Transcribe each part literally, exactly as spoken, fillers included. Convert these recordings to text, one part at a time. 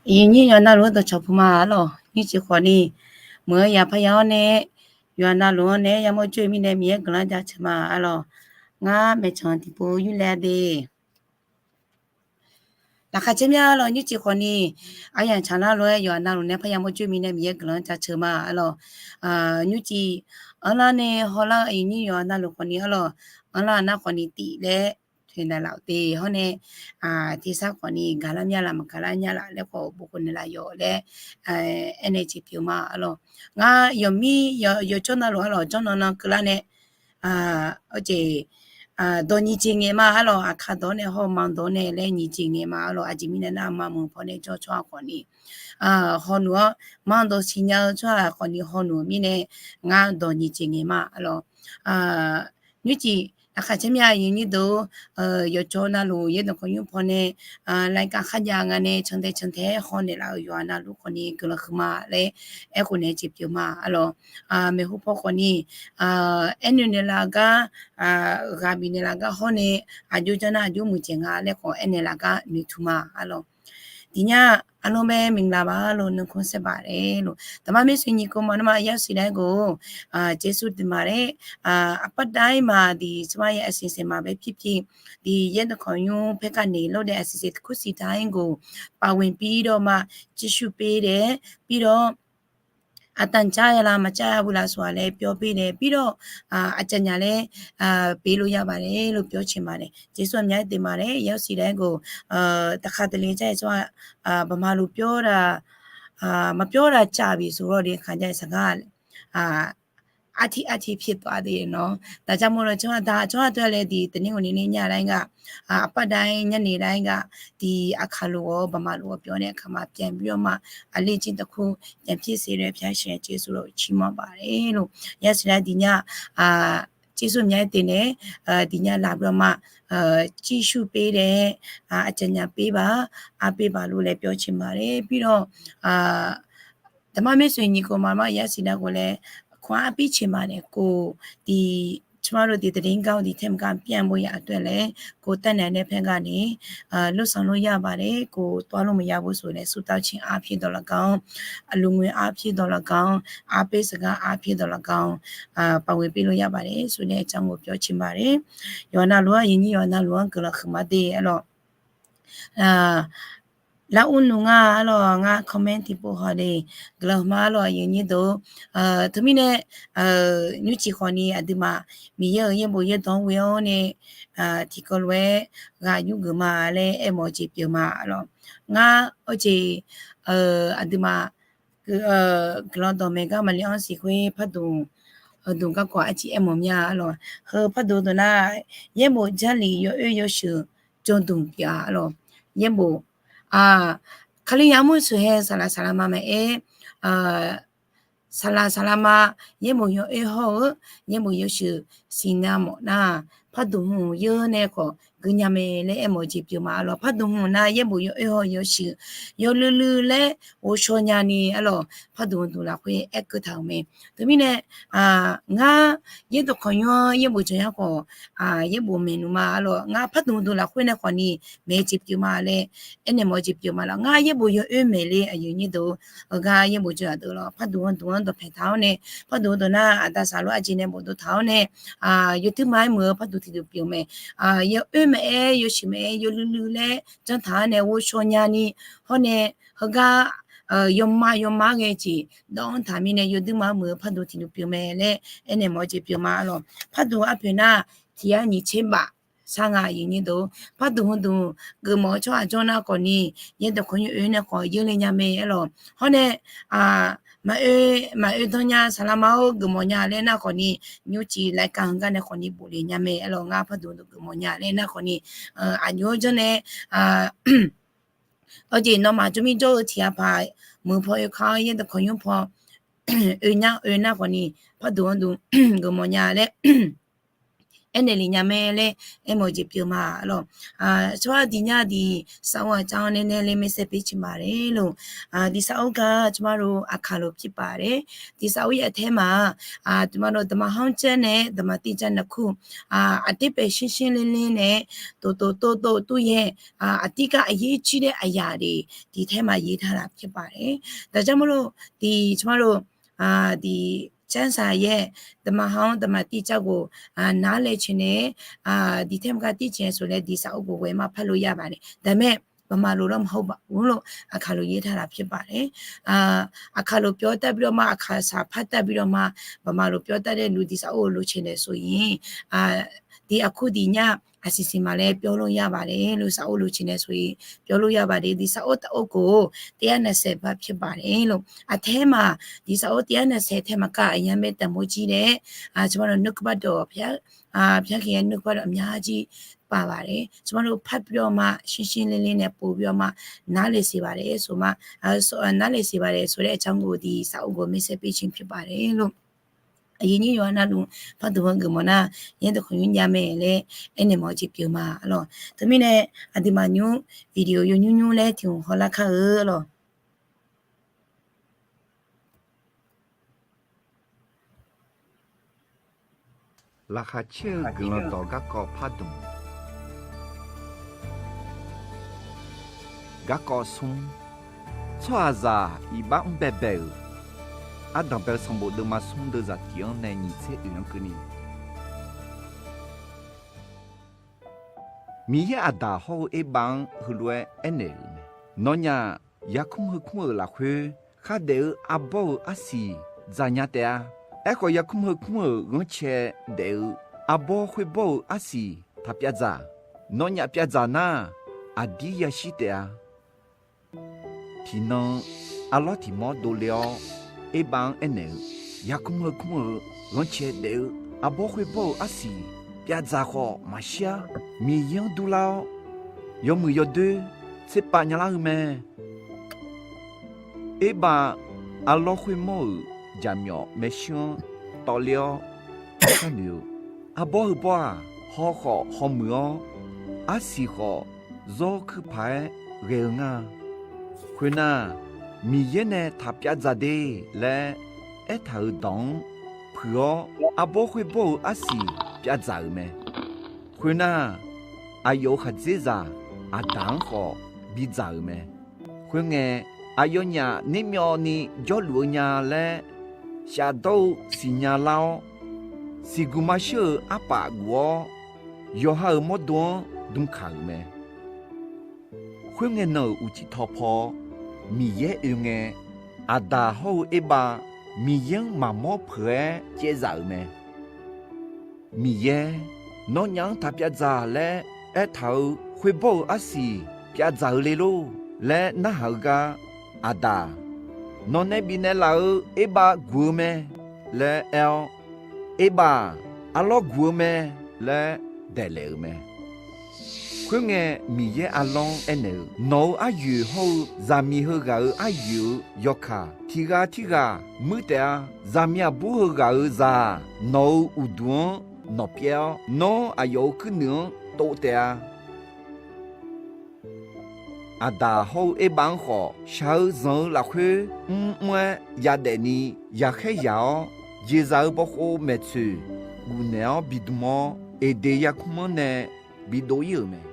Iqnyir yawqha navluf-anr dawqcawq puq ma arlawq. Nymrcif khawfni, meuq-eu yaqpar ya-awr nae, yawqha navluf-anr nae yamawr joer-eu mirnae Miqyaer guiqlanq jaceuq ma arlawq. Ngar maeqtsanq tiqpov yurlae de. Laqkhaq caer mya arlawq. Nymrcif khawfni, aryamq tsaqlar lof-aer yawqha navluf nae parya mawr joer mirnae Miqyaer guiqlanq jaceuq ma arlawq. Nymrcif anrlar nae hawlar-eu iqnyir yawqha navluf khawfni arlawq, anrlar nar khawfni tif laer toeqnaeq laf-euq de hawr nae, tersar khawfni gaqlar mya laf maqgaqlar nya laf laer khawf bof khawf naeqlaf yawq laer aernaeq jeq pyeuf ma arlawq. Ngar yawqmir yawqjawr navluf arlawq jawrnan nan keuvlar nae, awr jeq, dawq nyiq jeq ngaeq ma arlawq. Aqkar dawq nae hawr-eu ma dawq nae laer nyiq jeq ngaeq ma arlawq. Aqjeq mirnae nar ma muiq paw nae jawr tsawrhaq khawfni, hawluf-anr ma dawq siqnya-eu tsawrhaq khawfni hawluf-eu mirnae, ngar dawq nyiq jeq ngaeq ma arlawq. Nymrcif laqkhaq caer mya iqnyir deuq, yawqjawr navluf yaerdawq kawqnymr paw nae, laer kar kharjav nga nae cantae cantae-aer hawnaeq laf-euq yawqha navluf khawfni guiqlanq huiqma laer aerkhof naeq jeq pyeuf ma arlawq. Maeqhu paw khawfni, aernoeq naeqlaf gar, ghaq bifnaeq laf gar hawr nae, aqjox janr nar aqjox muiqdzaeq nga laer khawf aernaeq laf gar noeqtmq ma arlawq. Tiqnya arlawr bae maqlaq baq arlawq, nuikhanr saer baq laer lof. Taqmar maershuir nyiq kov ma nar ma yasiq laer gor, jeqsur duimaf laer, aqpar dav-ir ma diq tsawrmar ya aqsiq saeq ma bae pirpir, diq yaerdawq kawqnymr paer kar naeq lawr dae aqsiq saeq kursiq taq-ir gor, paqwenq pir dawr ma, jeqsur pir dae, pir dawr, aqtaq jar ya la maqjar ya bu laf sawq-aq laer pyawr pir dae, pir dawr, aqcaf nyaf laer, pyeuf lof ya baq laer lof pyawr caeq ma dae jeqsur aqmyaq-aer daef ma laer yasiq laer gor, taqkhaq taqle jar-aer tsawrhaq, baqma luf pyawr da, maqpyawr da caf bif sawq lawr dae khaq jar-aer saqgar artiq artiq pyeuf tawf-a de nawr. Daqjar mawr lawr tsawrhaq daq tsawrhaq teu-a laer diq taqnyir ghawqni ni nya lar-aer gaq, aqpar dav-ir nyarnaeq lar-aer gaq, diq aqkaq lof-awr baqma lof-awr pyawr nae aqkaq ma pyaeq bif-awr ma, aqli jir taqkur pyaeq pyaeq seq laer pyar shaq jeqsur lawr ciqmanr baq laer lof yasiq laer diq nya, jeqsur aqmyaq-aer daef nae, diq nya laf bif-awr ma, jeqsur pir dae, aqcaf nyaf pir baq, arpir baq lof laer pyawr caeq ma laer pir dawr, taqmar maershuir nyiq kov ma nar ma yasiq laer gor laer, kawq arpir caeq ma nae kov, diq tsawrmar lof diq taqli gar-awr diq taer maqgar pir-a bo ya aqdui-a laer, kov taer naeq nae paer gar ni, lorsanq lor ya baq laer kov tawv-a lor maqya bo sawq laer surdawr ciq arpir dawq laf gar-anr, aqluf ngoe arpir dawq laf gar-anr, arper saqgar arpir dawq laf gar-anr, paqghoe pir lor ya baq laer sawq laer aqcaf ghof pyawr caeq ma laer, yawqha navluf-anr iqnyir yawqha navluf-anr guiqlanq huiqma de arlawq. Lar ur nmr nga arlawq, ngar comment tiqpov haw de, guiqlanq huiqma arlawq iqnyir deuq. Teumirnae, nymrcif khawfni aqduimaf Miqyaer-euq yaerbof yaerdawq-anr ghoe-awr nae, tiqkawv lof-aer ghaq yur geuf ma laer aermawf-eu jeq pyeuf ma arlawq. Ngar awrjeq, aqduimaf guiqlanq dawqmaeq gar maqli-anr siq khoer pardmq, dmq garkawv arciv aermawf mya arlawq. Heu pardmq deuq nar, yaerbof Jarlif yawoer yawshuif jawrdmq pyeuf-a arlawq. Yaerbof, Kalizaq mr sheuq hae saqlaq saqlaq ma maqaer, saqlaq saqlaq ma, yaerbof yawoer hawr-eu, yaerbof yawshuif siqnya mawf nar, pardmq hmq yeur nae khawf gui nya mae laer aermawf-eu jeq pyeuf ma arlawq. Pardmq hmq nar yaerbof yawoer hawr-eu yawshuif yawluiv luiv laer ghovshaw nyani arlawq, pardmq dmq lafkhoer aerkeuv taq-euq mae. Teumirnae, ngar yaerdawq kawqnymr-anr yaerbof jawq yar khawf, yaerbof maeqnmq ma arlawq. Ngar pardmq dmq lafkhoer nae khawfni maeq-eu jeq pyeuf ma laer aernaeq mawf-eu jeq pyeuf ma lawq. Ngar yaerbof yawoer maeq le aqyuif nyir deuq-or, heugar yaerbof jawq yaf deuq lawq. Pardmq dmq-anr dawqpaeq taq-awr nae, pardmq deuq nar aqda saqlof arjeq nae bofdov taq-awr nae, yawduir ma-aer muiq-eu pardmq tiqdmq pyeuf mae. Yawoer maeq-aer yawshuif maeq-aer yawluiv luiv laer janr taq-awr nae ghovshaw nyani, hawr nae heugar yawma yawma-aer ghae jeq dawv-anr taq mirnae yawduir ma-aer muiq-eu pardmq tiqdmq pyeuf mae laer aernaeq mawf-eu jeq pyeuf ma arlawq. Pardmq arpoeq nar tiq yar nyiq tser baf sar nga aqyuif nyir deuq. Pardmq heudmq geufmawf-eu tsawrhaq jawr nar khawfni, yaerdawq kawqnymr oe nae khawf yeurle nya mae arlawq. Hawr nae, maqoe, maqoe dan nya saqlaq ma-or geufmawf nya laer nar khawfni, nymrcif laer ka heugar nae khawfni bofle nya mae arlawq. Ngar pardmq dmq geufmawf nya laer nar khawfni, aqjox-anr janr nae, awrjeq nawmaf jawrmir jawr-eu tiq ghaq paq, muiq paw oe ka-awr yaerdawq kawqnymr paw oe nya oe nar khawfni, pardmq-anr dmq geufmawf nya laer aernaeq lef nya mae laer aermawf-eu jeq pyeuf ma lawq. Tsawrhaq diq nya diq safov aqcav-anr nae nae le maeqsaer pyeuf ciq ma le lor. Diq safov gar tsawrmar lo aqkaq lof pyeuf paq le. Diq safov yaf taer ma-aq, tsawrmar lo daqma hanr caer nae daqma tirjav naqkur, aqdir paef shir shir le le nae, tof tof tov tov tur yaer, aqdir gar aqyaer jir laer aqyaq le, diq taer ma yaer taq laf pyeuf paq le. Daqjar mar lo, diq tsawrmar lo, diq carsaq yaer, daqma hanr daqma tirjav ghof nar lae caenae, diq taer ma gar tir caenae shawq laer diq safov ghof ghae ma par lo ya baq le. Daqmae baqma lof lawr ma hawr baq ur lof aqkaq lof yaer taq laf pyeuf paq le. Aqkaq lof pyawr tav bi lawr ma, aqkaq saqpar tav bi lawr ma, baqma lof pyawr tav dae luf diq safov-eu lof caenae shawq-ir, diq aqkur diq nya aqsiq siq ma laer pyawr lof ya baq le. Luf safov lof caenae shawq-ir pyawr lof ya baq le. Diq safov taf or khof, taef-aer naqsaeq ba pyeuf baq le lor. Aqtaer ma, diq safov taef-aer naqsaeq taer ma kar aqyar maer taqmawr jir laer, tsawrmar lo nuikeuv bar dawq pyar khaeq-aer nuikeuv bar dawq myar jir paq baq le. Tsawrmar lo par bi lawr ma, shir shir le le nae pov bi lawr ma, nar le siq baq le shawq ma, nar le siq baq le shawq laer aqcav ghof diq safov ghof maeqsaer pyeuf ciq pyeuf paq le lor. Aqyuif nyir yawqha navluf pardmq-eu geufmawf nar, yaer dawq khawf nymr jav mae laer aernaeq mawf-eu jeq pyeuf ma lawq. Teumirnae aqduimaf nymr video yawnymr nymr laer tiq hmq hawlar kar-eu lawq. Laqkhaq caer-eu guiqlanq dawq garkawv pardmq. Garkawv smr, tsawrhaqzaq iqbax mr baebae-euq. Ardanq bae-eu sanqbof deuvma smr deuvzaq tiq-anr nae nyiq tser oeq-anr keuvni, Miqyaer Aqdaq hawr-eu Erbav-anr heulof-aer aernaeq-euq mae. Nawnyaf yarkmr heukmr-euq lafkhoer khardaef-eu arbawr-euq arsiq dzaqnya taef-a. Aerkhawf, yarkmr heukmr-euq ghanrcae daef-eu arbawr khoerbawr-euq arsiq taq pyavdzaq. Nawnyaf pyavdzaq nar, aqdir yashir taef-a. Tiqnan arlawr tiq mawr dovle-awr, Erbav-anr aernaeq-eu, yarkmr heukmr-euq ghanrcae daef-eu arbawr khoerbawr-euq arsiq pyavdzaq khawf maqshir-ar. Miqyaer-anr durlar-awr, yawmuiq yawdoer tserpav nyalar-eu mae. Erbav arlawr khoermawr-euq jaqmyawf maershuir-anr tawvler-awr, kharnoeq-eu, arbawr heubawr-aq, haw khawf hawmuiq-awr, arsiq khawf zawr kuir paq-aer ghae-eu nga. Khoernar, Miqyaer nae taq pyavdzaq de laer aertaq-euq dawq-anr puiq-awr, arbawr khoerbawr-euq arsiq pyavdzaq-euq mae. Khoernar, aqyawf-euq khaqdzerzaq Aqdaq-anr khawf bidzaq-euq mae. Khoerngae, aqyawfnyaf nermyawvni jawrluf-eu nya laer shafdawr-eu siqnya lar-awr, siqguq maqshir-euq arpaf guf-awr, yawqha-euq mawrdo-anr dmkaq-euq mae. Khoerngae nan-euq uqcif tawqpaw Miqyaer oe ngae, Aqdaq hawr-eu Erbav Miqyaer-anr maqmawr peuq-aer caevzaf-euq mae. Miqyaer, nawnyaf-anr taq pyavdzaq laer aertaq-eu khoerbawr-euq arsiq pyavdzaq-eu le lor laer narhaq-eu gar, Aqdaq, nawq nae bifnaeq laf-euq Erbav guq-eu mae laer aer-awr, Erbav, arlawr guq-eu mae laer daeqlaef-euq mae. Khoerngae, Miqyaer arlawr-anr aernaeq-eu, nawq-euq aryoeq hawr-eu zaqmiq heughaq-euq aryoeq-euq yawkaq tiq ghaq tirghaq muir taef-a. Zaqmiq aqbur heughaq-euq zaq-aq, nawq-euq uqduq-anr nawqpyaev-awr, nawr aqyawf-euq kuirnuiq-anr tov taef-a. Aqdaq hawr-eu Erbav-anr khawf, shaq-eu zanq-eu lafkhoer mrmr-aer yadaef ni yaqkhaer yaq-awr, jeqzaq-euq bawkhov maeqtsoeq gufnaeq-awr bidm-awr, Eqdeq yarkmr-anr nae bidov-ir-euq mae.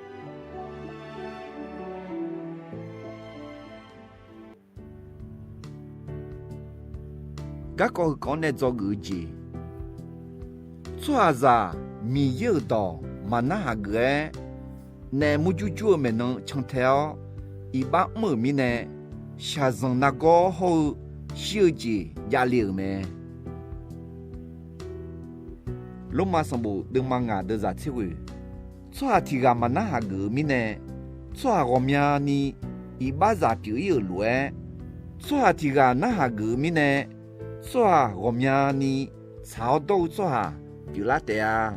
Garkawv heukawv-anr nae dzawgeuf-eu jeq, tsawrhaqzaq Miqyaer-euq dawq maqnarhaq geuf-aer, naef murjur jur-eu maeqnan cantae-awr, iqbax mr-euq mirnae, shaqzanq nargawr hawr-eu shir-eu jeq javle-euq mae. Lormav sanqbof deuvma ngaq deuvzaq tser ghoeq, tsawrhaq tiq ghaq maqnarhaq geuf-eu mirnae, tsawrhaq ghawqmyani iqbaxzaq pyeuf-ir-euq lof-aer, tsawrhaq tiq ghaq narhaq geuf-eu mirnae, tsawrhaq ghawqmyani tsaq-awr dawr-eu tsawrhaq pyeuflar taef-a.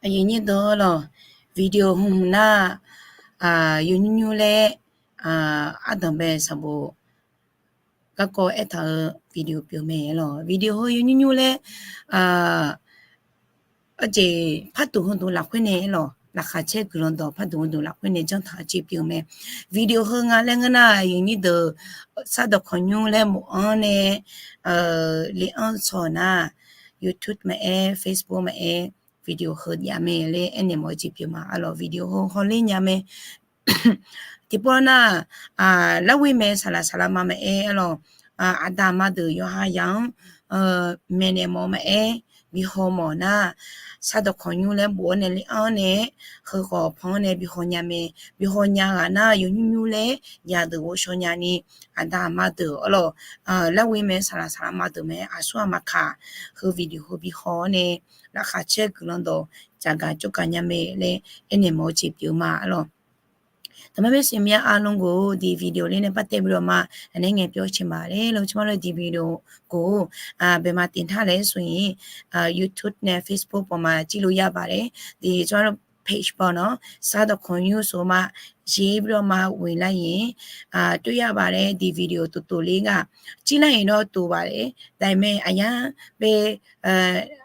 Aqyuif nyir deuq-awr lawq, video hmq nar, yawnymr nymr laer ardanq bae sanqbof garkawv aertaq-euq video pyeuf mae lawq. Video heu yawnymr nymr laer arjeq par duq heu duq lafkhoer nae lawq, laqkhaq caer guiqlanq dawq par duq heu duq lafkhoer nae janr taq-eu jeq pyeuf mae. Video heu nga laer ngeur nar, aqyuif nyir deuq sar dawqkawq nymr laer mof-anr nae le-anr sawq nar, YouTube maqaer, Facebook maqaer, video heu jav mae laer aernaeq mawf-eu jeq pyeuf ma arlawq. Video heu hawler nya mae. Tiqpov nar, larghoer mae saqlaq saqlaq ma maqaer arlawq, aqda aqma deuq yawqha yaq-anr maeqnaeq mawf maqaer, bihaw mawf nar, sar dawqkawq nymr laer bof-awr nae le-anr nae, heukhawf pan-anr nae bihaw nya mae. Bihaw nya ghaq nar, yawnymr nymr laer yadeuq ghovshaw nyani, aqda aqma deuq arlawq, larghoer mae saqlaq saqlaq ma deuq mae aqsur aqma kaq, heu video heu bihaw-awr nae, laqkhaq caer guiqlanq dawq tsafgaq tsawrgaq nya mae laer aernaeq mawf-eu jeq pyeuf ma arlawq. Taqmar baer siq mya arlawq ghof-eu di video ler nae par taev bi lawq ma, aqnae ngae pyawr ciq ma laer lawq, ciqma lawr di video ghof-eu bae ma tiq nar laer suf-ir, YouTube nae Facebook pawf ma jir lo yabaq laer, di ciqma lawr page pawf nawr sar dawqkawq nymr suf ma, jir bi lawq ma ghoe lar-ir, toer yabaq laer di video tov tov ler ghaq jir lar-ir nawr tov baq laer daqmae aqyar bae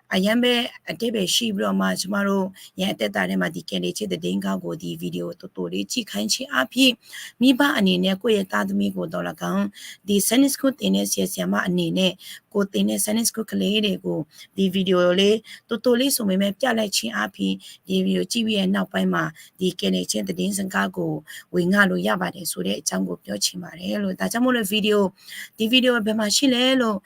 aqyar bae aqdaer bae shir bi lawq ma, ciqma lawr ya taev taf nae ma di kaev le caer deuq de gar ghof di video tov tov ler cir ka-ir cir arpir, mirbar aqniq nae kov yaeq tav dmi ghof dawq laf gaq-anr, di Sunday school teq nae siq siq ma aqniq nae kov teq nae Sunday school kale le ghof di video le tov tov ler suf mae mae pyav laer cir arpir, di video cir bi-aer nar pav ma, di kaev le caer deuq de gar ghof ghoe nga lo yabaq daef suf laer jar ghof pyawr ciq ma laer lawq. Daq jar mawr le video, di video bae ma shir laer lawq,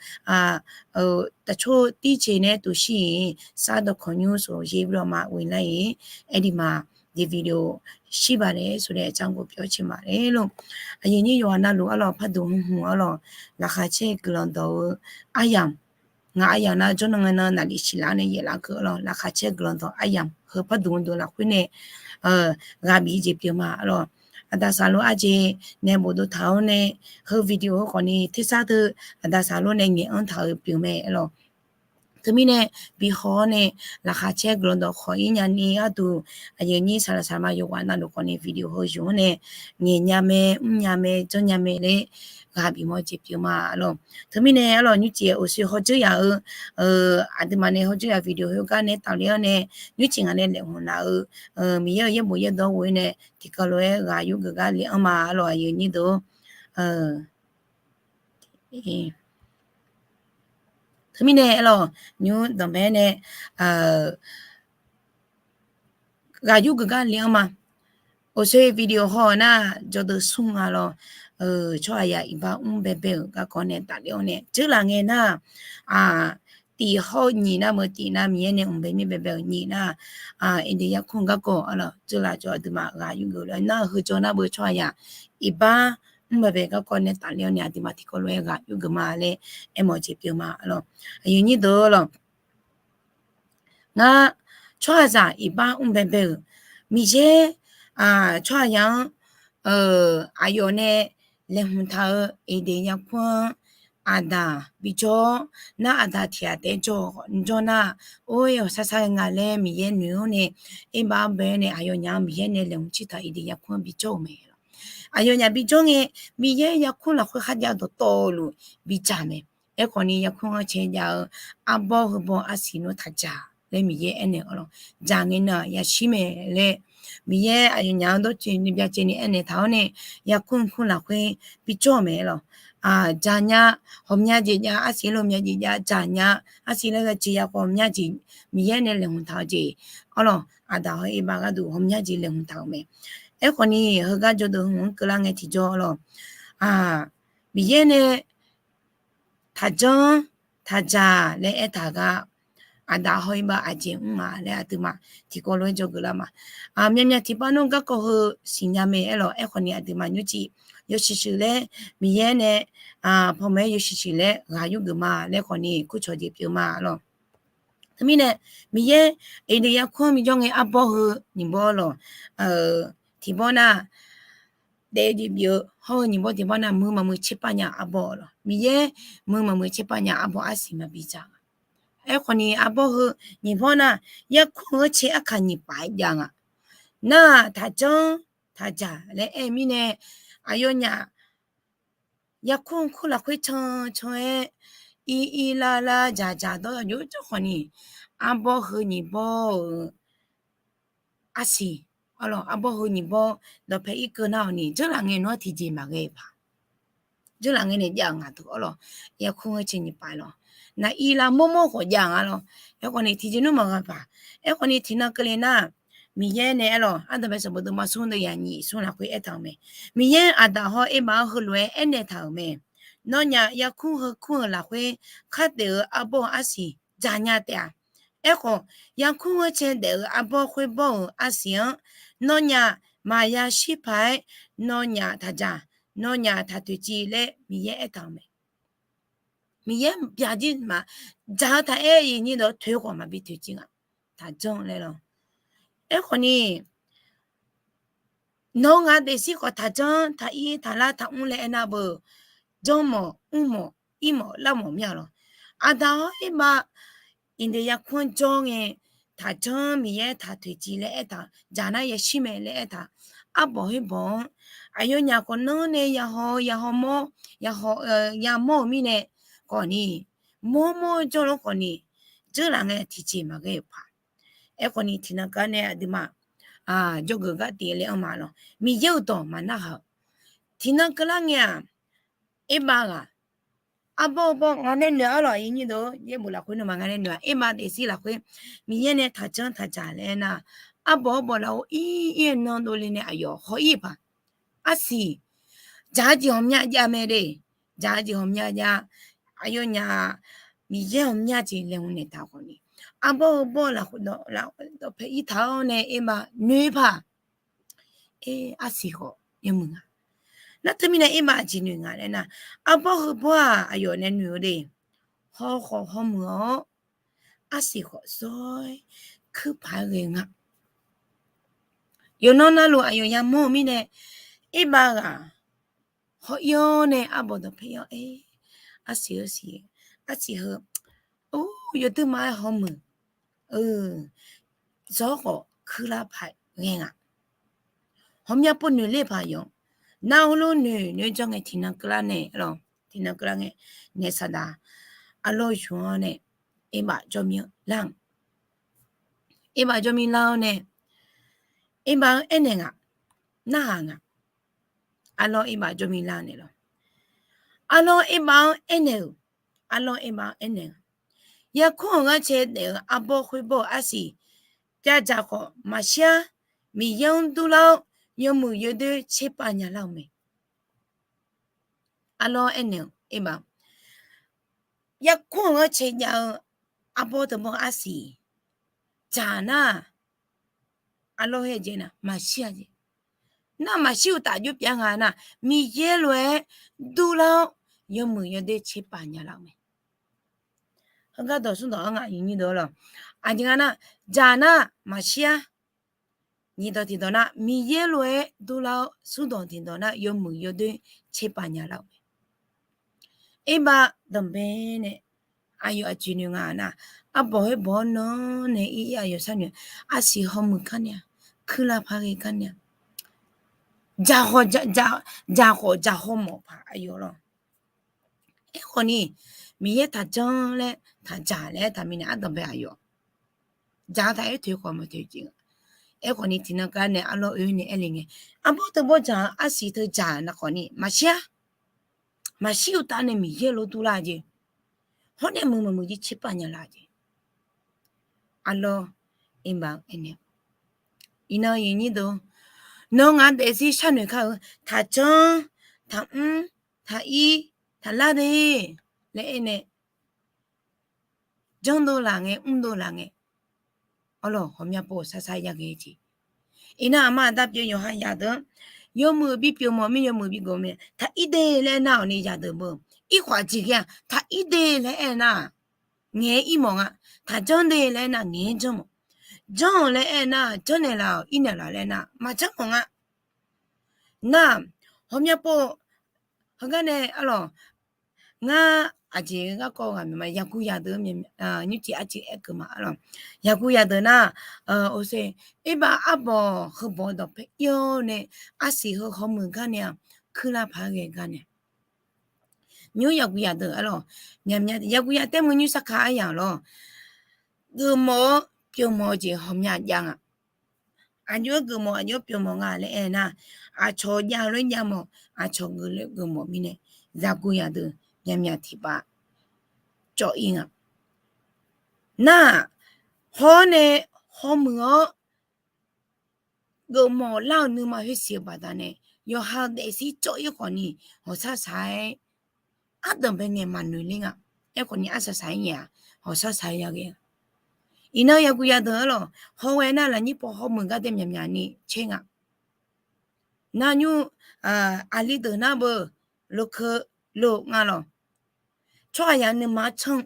taqcawr tirceq nae tuq shir-ir, sar dawqkawq nymr suf jir bi lawq ma ghoe lar-ir, aer di ma, di video shir baq laer suf laer jar ghof pyawr ciq ma laer lawq. Aqyuif nyir yawqha navluf arlawq, par duq hmq hmq arlawq, laqkhaq caer guiqlanq dawq-eu aryamq, ngaq aryamq nar jawrnan ngae nan naqlif siqlar nae yaeqlar keuv arlawq, laqkhaq caer guiqlanq dawq aryamq heu par duq hmq duq lafkhoer nae ghaq bif jeq pyeuf ma arlawq. Aqda saqlor arjeq nae bofdov taq-awr nae, heu video heu khawfni tersar teu aqda saqlor nae ngaeq-anr taq-euq pyeuf mae arlawq. Teumirnae bihaw-awr nae laqkhaq caer guiqlanq dawq khawf-ir nyani gharduq, aqyuif nyir saqlaq saqlaq ma yawqghaq navluf khawfni video heu yuf-anr nae ngaeq nya mae, mr nya mae, janr nya mae laer ghaq bif mawr jeq pyeuf ma arlawq. Teumirnae arlawq, nymrcif uqshoe hawdzeur yaf-eu aqduimaf nae hawdzeur yaf video heu gar nae tafler-awr nae, nymrcif ngaq nae laeqhmq laf-eu Miqyaer-euq yaerbof yaerdawq ghoe nae tiqkawv lof-aer ghaq yur geuf gar le-anr ma arlawq, aqyuif nyir deuq. Teumirnae arlawq, nymr danqbae nae ghaq yur geuf gar le-anr ma. Uqshoe video haw-eu nar, jawrdeuv smr nga lawr, tsawrhaqzaq iqbax mr baebae-euq garkawv nae tafler-awr nae dzeurlaf ngae nar, tiq hawr nyiq nar meuq tiq nar Miqyaer nae mq bae mir baebae-euq nyiq nar, Eden yarkmr garkawv arlawq, dzeurlaf jawr aqduimaf ghaq yur geuf lof-aer nar, heu jawr nar beu tsawrhaqzaq iqbax mr baebae garkawv nae tafler-awr nae aqduimaf tiqkawv lof-aer ghaq yur geuf ma laer aermawf jeq pyeuf ma arlawq. Aqyuif nyir deuq lawq, ngar tsawrhaqzaq iqbax mr baebae-euq Miqyaer, tsawrhaqzaq-anr aqyawf nae laeqhmq taq-eu Eden yarkmr-anr aqdaq bijawr-awr nar, aqdaq tiq ghaq taef-aer jawr-awq, jawr nar, or-aer awq sar sar-aer nga laer Miqyaer noeq-awr nae, erbax-anr bae-awr nae aqyawfnyaf-anr Miqyaer nae laeqhmq ciq taq Eden yarkmr-anr bijawr-euq mae. Aqyawfnyaf bijawr ngae, Miqyaer yarkmr lafkhoer kharjav dawqtawvluf bidzaq mae. Aerkhawfni yarkmr-anr cae jav-eu arbawr heubawr arsiq nmr taq dzaq laer Miqyaer aernaeq-awr lawq, dzaq ngae nar yashir mae laer, Miqyaer aqyawfnyaf-anr dawrcoeni byacaevni aernaeq taq-awr nae, yarkmr kmr lafkhoer bijawr-euq mae lawq. Dzaq nya, ghawqmya jeq jav arsiq lof mya jeq jav dzaq nya, arsiq laer ghae jeq ya khawf mya jeq Miqyaer nae laeqhmq taq-eu jeq arlawq, aqdaq hawr erbax gharduq ghawqmya jeq laeqhmq taq-euq mae. Aerkhawfni heugar jawrdeuv hmq-anr keuvlar ngae tiqjawr lawq, Miqyaer nae taqjanr taqdzaq laer aertaq gar, aqdaq hawr erbax aqjeq mr ma laer aqduimaf tiqkawv lof-aer dzawgeuf lar ma. Myavmyav tiqpav nawr garkawv heu siqnya mae aerlawq. Aerkhawfni aqduimaf nymrcif yawshuif shuif laer Miqyaer nae panmaeq-aer yawshuif shuif laer ghaq yurgeuf ma laer khawfni kurcawq jeq pyeuf ma lawq. Teumirnae Miqyaer Eden yarkmr bijawr ngae arbawr heu nyiq bawr lawq, tiq bawr nar daef-eu jeq bif-eu hawr-eu nyiq bawr tiq bawr nar muiq maqmuiq tserpav nya arbawr lawq. Miqyaer muiq maqmuiq tserpav nya arbawr arsiq maqbi dzaq nga. Aerkhawfni arbawr heu nyiq bawr nar yarkmr-eu ghanrcae arkaq nyiq paf-aer jav nga. Nar-aq taqjanr taqdzaq laer aer-eu mirnae, aqyawfnyaf yarkur-anr kur lafkhoer cancan-aer, ir ir lar lar dzaqdzaq dawr-eu jawr khawf ni, arbawr heu nyiq bawr-euq arsiq, arlawq, arbawr heu nyiq bawr dawqpae irkeuv nar-awq ni, dzeurlaf ngae nawr tiqjeq maqghae-eu paq. Dzeurlaf ngae nae jav-euq ngaq teu arlawq, yarkur-anr cae nyiq paf lawq, naq ir lar mawrmawr khawf jav nga lawq. Aerkhawf ni tiqjeq nmr maqghae paq. Aerkhawf ni tiqnan keuvle nar, Miqyaer nae arlawq, ardanqbae sanqbof deuq ma smr deuq yaq nyiq smr lafkhoer aertaq-euq mae. Miqyaer aqdaq hawr Erbav-anr heulof-aer aernaeq taq-euq mae. Nawnyaf yarkur heu kur-euq lafkhoer khar taef-eu arbawr-eu arsiq dzaqnya taef-a. Aerkhawf, yarkur-anr cae daef-eu arbawr khoerbawr-euq arsiq-anr nawnyaf maqya shir paq-aer, nawnyaf taqdzaq, nawnyaf taq toeqciv laer Miqyaer aertaq-euq mae. Miqyaer byaqjir maq dzaq-eu taq-aer iqnyir dawq toeq khawf maqbi toeqciv nga. Taqjanr laer lawq. Aerkhawf ni, nawr ngaq daefzir khawf taqjanr, taqir, taqlar, taqmr laer aernar beu, janr mawf, mr mawf, ir mawf, lar mawf mir-a lawq. Aqdaq hawr Erbav iqdeuq yarkur-anr jawr ngae, taqjanr, Miqyaer taq toeqciv laer aertaq, dzaq nar yashir mae laer aertaq, arbawq khoerbawq-anr aqyawfnyaf khawf nanr nae yahaw yahaw mawr, yahaw yamawr-eu mirnae khawf ni, mawrmawr janr lof khawf ni, dzeurlaf ngae tiqjeq maqghae-euq paq. Aerkhawf ni tiqnan keuv-a nae aqduimaf jawrgeuf gar tif laer anr ma lawq. Miqyaer-euq dawq maqnarhaq-eu tiqnan keuvlar ngae-aq, Erbav ghaq arbawr bawr nga nae noeq-a lawq, iqnyir deuq yaerbof lafkhoer nawmaf nga nae noeq-a, Erbav daefzir lafkhoer Miqyaer nae taqjanr taqdzaq laer aernar, arbawr arbawr lafov ir ir-aer nan dovle nae aqyawf haw ir-eu paq. Arsiq dzaq-eu jeq ghawqmya jav mae de. Dzaq-eu jeq ghawqmya jav, aqyawfnyaf Miqyaer ghawqmya jeq laeqhmq naeqtaq khawf ni, arbawr heu bawr lafkhoer dawqpae irtaq-awr nae Erbav noeq paq. Aer, arsiq khawf yawmuiq nga. Nar teumirnae Erbav aqjeq noeq nga laer nar, arbawr heu bawr-aq aqyawf nae noeq-eu de. Haw khawf hawmuiq-awr, arsiq khawf zawr-aer kuir paq-aer ghae nga. Yawqnan navluf aqyawf yamawr-eu mirnae, Erbav ghaq haw ir-awr nae arbawr dawqpae ir-awr-aer, arsiq-eu siq, arsiq heu, or, yawduir ma-aer hawmuiq, zawr khawf kuir lar paq ghae nga. Ghawqmya pov noeq ler paq yawq. Nar heulof noeq noeq-aer jawr ngae tiqnan keuvlar nae lawq, tiqnan keuvlar ngae, naeq saqdaq arlawr yuf-anr nae Erbav jawrmir-anr lar-anr, Erbav jawrmir lar-awr nae, Erbav-anr aernaeq nga, narhaq nga. Arlawr Erbav jawrmir lar naeq lawq. Arlawr Erbav-anr aernaeq-euq, arlawr Erbav-anr aernaeq-eu, yarkur-anr gharcae daef-eu arbawr khoerbawr-eu arsiq pyavdzaq khawf maqshir-ar. Miqyaer-anr durlar-awr yawmuiq yawdoer tserpav nyalar-eu mae. Arlawr aernaeq-eu, Erbav, yarkur-anr gharcae jav-eu arbawr teubawr arsiq dzaq nar, arlawr her-eu jeq nar maqshir-a jeq. Nar maqshir uqtaf jov pyav nga nar, Miqyaer lof-aer durlar-awr yawmuiq yawdoer tserpav nyalar-eu mae. Heugar dawq smrdawq-anr nga nyiq dawq lawq. Aqjeq nga nar, dzaq nar maqshir-ar. Nyiq dawq tiq dawq nar, Miqyaer lof-aer durlar-awr smrdawq tiq dawq nar yawmuiq yawdoer tserpav nyalar-eu mae. Erbav danqbae nae aqyawf aqjeq noeq nga nar, arbawq khoerbawq-anr nan nae ir-ir aqyawf sharnoeq, arsiq hawmuiq gar nae-a, kuirlar par ghae gar nae-a, dzaq khawf dzaq haw mawf paq aqyawf lawq. Aerkhawf ni, Miqyaer taqjanr laer taqdzaq laer aer taq mirnae ardanqbae aqyawf dzaq-eu taq-aer toeq khawf maqtoeq jeq-a. Aerkhawf ni tiqnan gar nae arlawr oe nae aer le ngae, arbawr teubawr dzaq-eu arsiq teu dzaq nar khawf ni maqshir-ar. Maqshir uqtaf nae Miqyaer lof durlar jeq. Hawr nae muiq maqmuiq jir tserpav nyalar jeq. Arlawr Erbav aernaeq, iqnan iqnyir deuq, nawr ngaq daefzir sharnoeq kar-eu, taqjanr, taqmr, taqir, taqlar de laer aernaeq, janrdov laf ngae, mrdov laf ngae, arlawq, ghawqmya pov sarsar yaghae jeq. Iqnan aqma aqda pyeuf yawqha yadeuq-anr, yawmuiq bipyeuf mawf mir, yawmuiq bigeuf mir, taqir de laer aernar-awq ni yadeuq beu. Irkhawf aqjeq ghae-aq, taqir de laer aernar, ngaeq-aer ir mawf nga. Taqjanr de laer aernar, ngaeq-aer janr mawf. Janr-euq laer aernar, janrnaeq laf-awq, irnaeq laf laer aernar, maqjanr mawf nga. Nar, ghawqmya pov, heugar nae arlawq, Ngar aqjeq garkawv ghaq maqma, yaqguq yaqdeuq nymrcif arcif aerkeuv ma arlawq. Yaqguq yaqdeuq nar, oqse, irbaf arbawq heubawq dawqpae ir-awr nae, arsiq heu hawmuiq gar nae-aq, kuirlar paq-aer ghae gar nae, nymr yaqguq yaqdeuq arlawq. Yaqguq yaq taer muiq nymr sarkaq aryamq lawr, geufmawf-awr pyeufmawf-eu jeq ghawqmya jav nga. Aqjox-aer geufmawf, aqjox-aer pyeufmawf nga laer aernar, aqcawq jav-eu lof-aer javmawf, aqcawq geuf lof-aer geufmawf mirnae, yaqguq yaqdeuq myaqmyaq tiqpav cawv-ir nga. Nar-aq, hawr nae hawmuiq-awr geufmawf lar-eu nuima khoersiq-eu baqdanae, yawqha-eu daefzir cawv-ir khawfni, hawqshar shaq-aer ardanqbae ngae maqnoeq ler nga. Aerkhawfni arsaq saq-aer ngae-aq, hawqshar shaq-aer yaghae-a. Iqnan yaqguq yaqdeuq arlawq, hawghae nar lafnyir paw hawmuiq gar dae myaqmyaq ni caer nga. Nar nymr, aqli deuq nar beu, lokeu lo nga lawq. Tsawrhaqzaq nuima canr,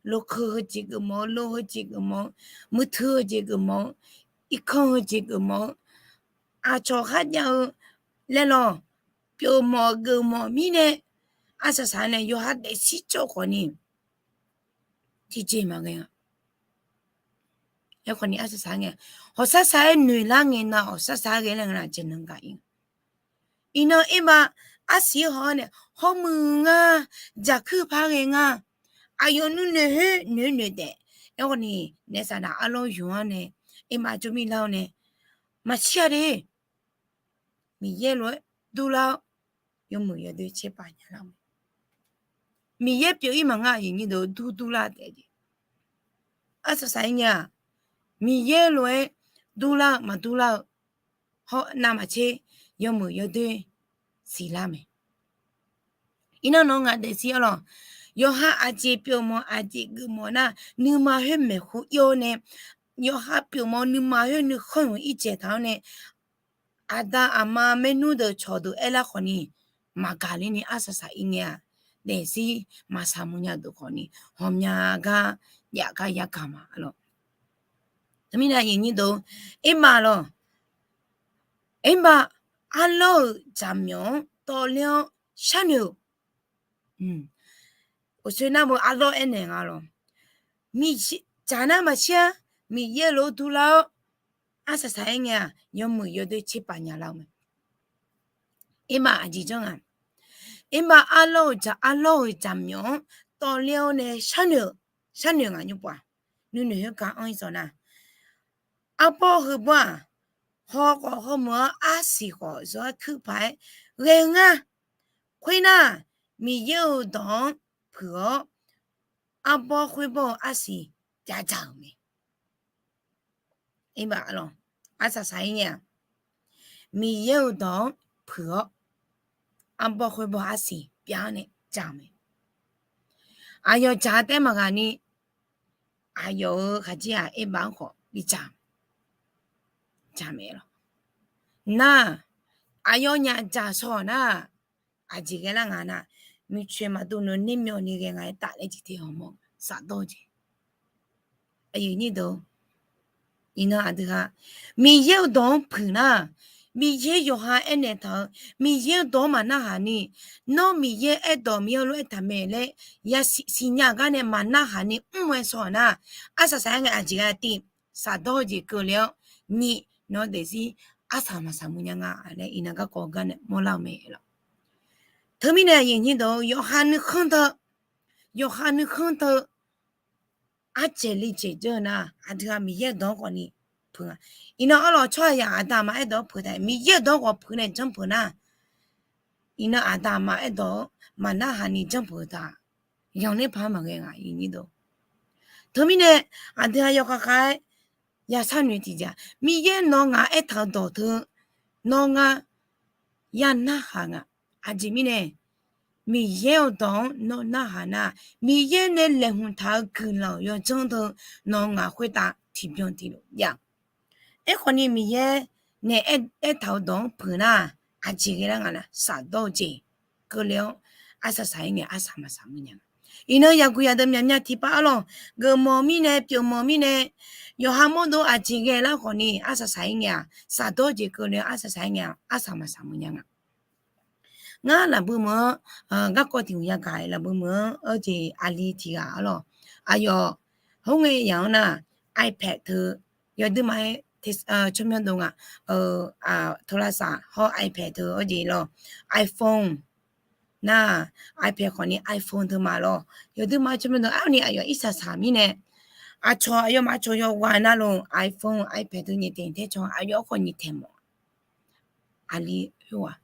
lokeu heujeq geufmawf-eu, lo heujeq geufmawf-eu, muiqtui heujeq geufmawf-eu, irkanr heujeq geufmawf-eu, aqcawq kharjav-eu laer lawq, pyeufmawf geufmawf mirnae, arsaq saq-aer nae yawqha daefzir cawv khawfni, tiqjeq maqghae nga. Aerkhawfni arsaq saq-aer ngae, hawqshar shaq-aer noeq lar ngae nar, hawqshar shaq-aer ghae lar ngae nar, jeqnan gaq-ir. Iqnan irbaf arsiq haw-awr nae hawmuiq nga, jaqkuir paq ghae nga, aqyawf nuinoeq khoer noeq noeq taef. Aerkhawfni naef saqdaq arlawr yuf-anr nae, iqmav jawr mirlar-awr nae, maqshir-a de. Miqyaer lof-aer durlar-awr, yawmuiq yawdoer tserpav nya lar-eu mae. Miqyaer pyeuf-ir maqngeur-a, aqyuif aqnyir deuq, dur durlar taef jeq. Arsaq saq-aer ngae-aq, Miqyaer lof-aer durlar-eu maqdurlar-eu hawr navmaqtser yawmuiq yawdoer siqlar mae. Iqnan nawr ngaq daefzir arlawq, yawqha aqjeq pyeufmawf aqjeq geufmawf nar, nuima khoer maeqhu ir-awr nae, yawqha pyeufmawf nuima khoer nuikhanr-euq irjaeq taq-awr nae, aqda aqma maernmr deuq cawqdeuq aerlar khawfni, maqgaq ler ni arsaq saq-ir ngae-aq, daefzir maqsaq muiq nya deuq khawfni, ghawqmya gar jav gar yagaq ma arlawq. Teumirnae aqyuif aqnyir deuq, irbaf lawq, irbaf arlawr-euq jaqmyawf-anr tawvler-awr sharnoeq-euq. Uqsoer nar beu arlawr aernaeq nga lawq. Jaq nar maqshir-a, Miqyaer lof-aer durlar-awr, arsaq saq-aer ngae-aq, yawmuiq yawdoer tserpav nya lar-eu mae. Irbaf aqjeq janr nga. Irbaf arlawr-euq jaq, arlawr-euq jaqmyawf-anr tawvler-awr nae sharnoeq-eu, sharnoeq ngaq nymr pov-aq, nuinoeq khoerkav anr-ir sawq nar, arbawr heubawr-aq, haw khawf hawmuiq-anr arsiq khawf zawr-aer kuir paq-aer ghae-eu nga. Khoernar, Miqyaer-euq dawq-anr puiq-awr, arbawr khoerbawr-eu arsiq jav dzaq-euq mae. Irbaf lawq, arsaq saq-ir ngae-aq, Miqyaer-euq dawq-anr puiq-awr, arbawr khoerbawr arsiq pyav-awr nae dzaq-euq mae. Aqyawf dzaq taef maqghaq ni, aqyawf-euq khaqdzer-aq irbaf-anr khawf bidzaq, dzaq mae lawq. Nar, aqyawfnyaf dzaq shaw-awq nar, aqjeq ghae lar nga nar, miqcoeq maqdov nui nir myawni ghae nga-aer tafler jeq te hawmawr safdawr-eu jeq. Aqyuif aqnyir deuq, iqnan aqdui-aq, Miqyaer-euq dawq-anr puiq nar, Miqyaer yawqha aernaeq taq-eu, Miqyaer-euq dawq-anr maqnarhaq ni, nawr Miqyaer aerdawq Miqyaer lof-aer taq mae laer yasiq siqnya gar nae maqnarhaq ni mr-aer shaw-awq nar, arsaq saq-aer ngae aqjeq ghae tiv, safdawr-eu jeq keuvle-awr, nyiq nawr daefzir arsaq maqsaq muiq nya nga laer iqnan garkawv gar nae mawrlar-eu mae lawq. Teumirnae aqyuif aqnyir deuq, yawqha nuikhanr teu, yawqha nuikhanr teu, ardzaeq li dzaeq dzeur-eu nar, aqdui-aq Miqyaer dawq-anr khawfni puiq nga. Iqnan arlawq tsawrhaqzaq aqda aqma aerdawq-anr puiq taef, Miqyaer dawq-anr khawf puiq nae janrpeuq nar, iqnan aqda aqma aerdawq-anr maqnarhaq ni janrpeuq-eu taq, yanqler paq-anr maqghae nga. Teumirnae aqdui-aq yawkhav khav-aer ya sharnoeq tiqjeq-aq, Miqyaer nawr ngaq aertaq-eu dawq teu nawr ngar ya narhaq nga. Aqjeq mirnae, Miqyaer-euq dawq-anr nawr narhaq nar, Miqyaer nae laeqhmq taq-eu guiqlanq yawdzanr deuq nawq ngaq khoertav tiqbyan tiqlof jav. Aerkhawfni Miqyaer nae aertaq-eu dawq-anr puiq nar, aqjeq ghae lar nga nar, safdawr-eu jeq keuvle-awr, arsaq saq-ir ngae arsaq maqsaq muiq nya. Iqnan yaqguq yaqdeuq myaqmya tiqpav arlawq, geufmawf mirnae pyeufmawf mirnae, yawqha mawrdov aqjeq ghae lar khawfni arsaq saq-ir ngae-aq, safdawr-eu jeq keuvle-awr arsaq saq-ir ngae-aq, arsaq maqsaq muiq nya nga. Ngar lafbui meuq-anr, garkawv tiq hmq yagaq-iq lafbui meuq-anr, arjeq aqli tiq ghaq arlawq. Aqyawf, khoerngae yaq-anr nar, iPad teu, yawduima-aer, tsawrmyanr dov nga, โทรศัพท์ hawr iPad teu arjeq lawq, iPhone nar, iPad khawfni iPhone teu ma lawq. Yawduima tsawrmyanr dov arni aqyawf irsaq saq mirnae, aqcawq aqyawfmaf cawq yawqghaq navluf iPhone iPad teu nyiq taeq taer caw aqyawf khawf nyiq taeq mawf. Aqli khoerghaq,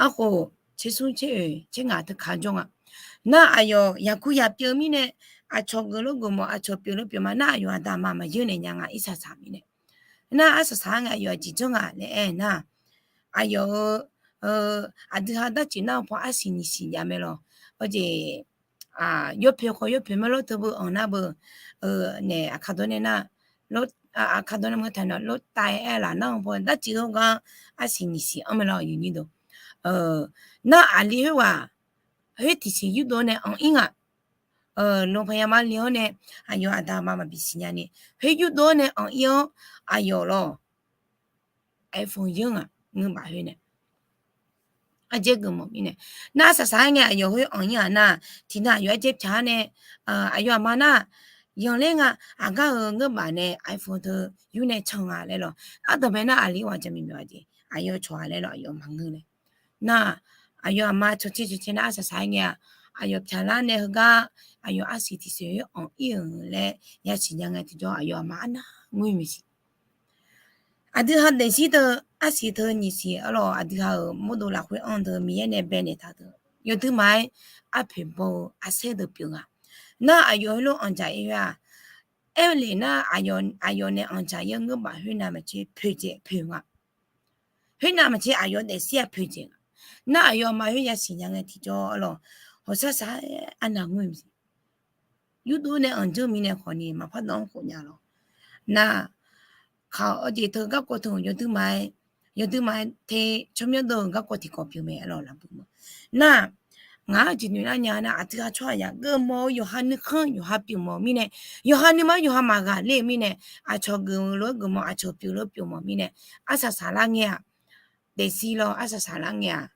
arkhof tsersmr tser-oeq tser ngaq teu kaq jawr nga. Nar aqyawf yaqkuv yaqpyeuf mirnae, aqcawq geuf lof geuf mawf, aqcawq pyeuf lof pyeuf ma nar, aqyawf aqda aqma maqyeur naeq nya nga irsaq saq mirnae. Nar arsaq saq-aer ngae aqyawf aqjeq janr nga laer aer nar, aqyawf-euq aqdui ha darcif nar-eu paw arsiq nyiq siq jav mae lawq. Arjeq, yawpoeq khawf yawpoeq mae lawr teu beu anq nar beu, naeq aqkar dawr nae nar, aqkar dawr nae maqtaq nar lof tav-aer aer laf nar-eu paw darcif heugar arsiq nyiq siq anr mae lawq yawnyir deuq. Nar aqli khoerghaq, khoer tiqsiq yurdov-awr nae anq ir nga. Naqpaq yama le-awr nae, aqyawf aqda aqma maqbi siqnya ni, khoer yurdov-awr nae anq ir-awr, aqyawf lawq, iPhone yeur nga, ngeur baf khoer nae. Arjaer geufmawf mirnae, nar arsaq saq-aer ngae aqyawf khoer anq ir-aq nar, tiqnan aqyawf arjaer pyaq-awr nae, aqyawf aqma nar, yanqler nga, aqgar-euq ngeur baf nae iPhone teu yur nae can nga laer lawq. Ardanqbae nar aqli ghaq jaqmyawf myawf-a jeq aqyawf cawq-a laer lawq, aqyawf maqngeur nae. Nar, aqyawf aqma cawtser cawtser nar arsaq saq-aer ngae-aq, aqyawf pyaqlar nae heugar, aqyawf arsiq tiqsiq-aer anq ir-euq laer yasiq nya ngae tiqjawr aqyawf aqma arnavngoer maeqsiq. Aqdui ha daefzir deuq arsiq teu nyiq siq arlawq, aqdui ha-euq mawrdo lafkhoer anr deuq Miqyaer nae baenaeq taq deuq yawduima-aer arpoeq baw-eu arsaer deuq pyeuf nga. Nar aqyawf heulof anqdzaq ir-aq, aerle nar, aqyawf nae anqdzaq ir-eu ngeur baf khoer navmaqtser poeqdzaeq poeq nga. Khoer navmaqtser aqyawf daefzir-aq poeqdzaeq nga. Nar aqyawf aqma khoer yasiq nya ngae tiqjawr arlawq, hawqshar shaq-aer arnavngoer maeqsiq. Yurdov nae anq dzeur mirnae khawfni maqpar dawv-anr khof nya lawq. Nar, kaq-awr jeq teu garkawv teu-euq yawduima-aer, yawduima-aer te tsawrmyanr dov-euq garkawv tiqkawv pyeuf mae arlawq lafbui mawf. Nar, ngaq-anr jeq noeq lar nya nar, aqdui ha tsawrhaq yaq geufmawf-eu yawqha nuikhanr yawqha pyeufmawf mirnae, yawqha nuima yawqha maqghaq ler-eu mirnae, aqcawq geuf lof-aer geufmawf, aqcawq pyeuf lof-aer pyeufmawf mirnae, arsaq saqlar ngae-aq, daefzir lawr arsaq saqlar ngae-aq,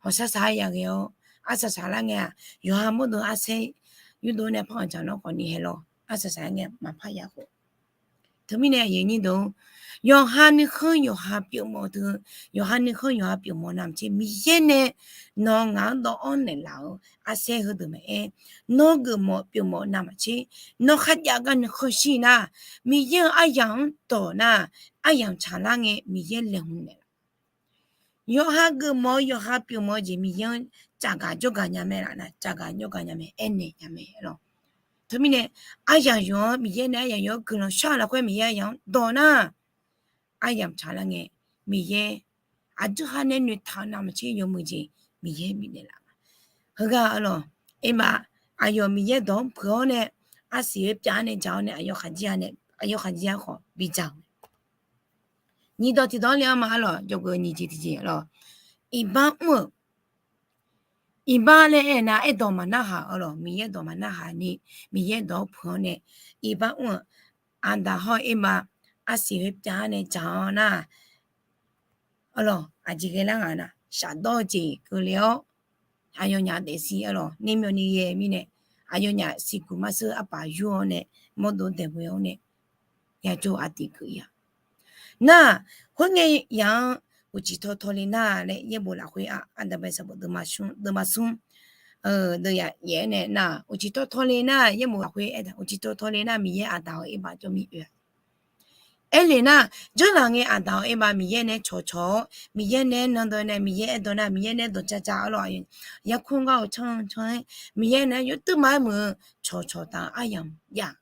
hawqshar shaq-aer yaghae-awr arsaq saqlar ngae-aq, yawqha mawrdo arsaer yurdov nae par anqdzaq nawr khawfni hae lawr arsaq saqlar ngae maqpar ya khof. Teumirnae aqyuif aqnyir deuq-or, yawqha nuikhanr yawqha pyeufmawf teu, yawqha nuikhanr yawqha pyeufmawf navmaqtser Miqyaer nae nawq ngaq-anr dawv-anr naeqlaf-eu arsaer heudeuq maqaer, nawr geufmawf pyeufmawf navmaqtser, nawr kharjav gar nuikhanr shir nar, Miqyaer-euq aryamq-anr dawq nar, aryamq tsaqlar ngae Miqyaer laeqhmq naeqlaf. Yawqha geufmawf-eu yawqha pyeufmawf-eu jeq Miqyaer-anr tsafgaq jawrgaq nya mae laf nar, tsafgaq jawrgaq nya mae, aernaeq nya mae lawq. Teumirnae, aryamq yawq-anr Miqyaer nae aryamq yawq-anr guiqlanq shar-eu lafkhoer Miqyaer aryamq-anr dawq nar, aryamq tsaqlar ngae, Miqyaer aqdui ha nae noeqtaq-eu navmaqtser yawmuiq jeq Miqyaer bifnaeq laf-a. Heugar arlawq, erbaf, aqyawf Miqyaer dawq-anr peuq-awr nae, arsiq-aer pyav-awr nae dzaq-awr nae, aqyawf khaqjir-a nae, aqyawf khaqjir-a khawf bidzaq-eu Nyiq dawq tiq dawq-anr le-awr ma arlawq, jawrgeuf nyiq jeq tiq jeq lawq. Iqbax mr-euq, iqbax laer aernar, aerdawq maqnarhaq arlawq, Miqyaer dawq maqnarhaq ni, Miqyaer dawq-anr peuq-awr nae, iqbax mr-euq, aqdaq hawr-eu erbav, arsiq khoer pyav-awr nae dzaq-awr nar, arlawq, aqjeq ghae lar ngaq nar, shafdawr-eu jeq keuvle-awr, aqyawfnyaf daefzir arlawq, nermyawvni ghae mirnae, aqyawfnyaf siqguq marseur arpaf yur-awr nae, mawrdo daeqghoe-awr nae, yajawr-eu aqtif keuv-ir-a. Nar, khoerngae yaq-anr uqcif tawtaw le nar laer yaerbof lafkhoer aqdaq bae sanqbof deuvma smr, deuvma smr, deuv yaf yaef-aer nae nar, uqcif tawtaw le nar yaerbof lafkhoer aer-aq, uqcif tawtaw le nar Miqyaer aqdaq-euq erbav jawr mir oe-a. Aerle nar, janrlaf ngae aqdaq-euq erbav Miqyaer nae cawqcawq-awr, Miqyaer nae-aer nan deuv nae, Miqyaer aerdawq nar, Miqyaer nae-aer dawqcav cav arlawq, yarkmr gar-euq canr canr-aer, Miqyaer nae-aer yawteuv ma-aer muiq-eu cawqcawq taf-eu aryamq jav.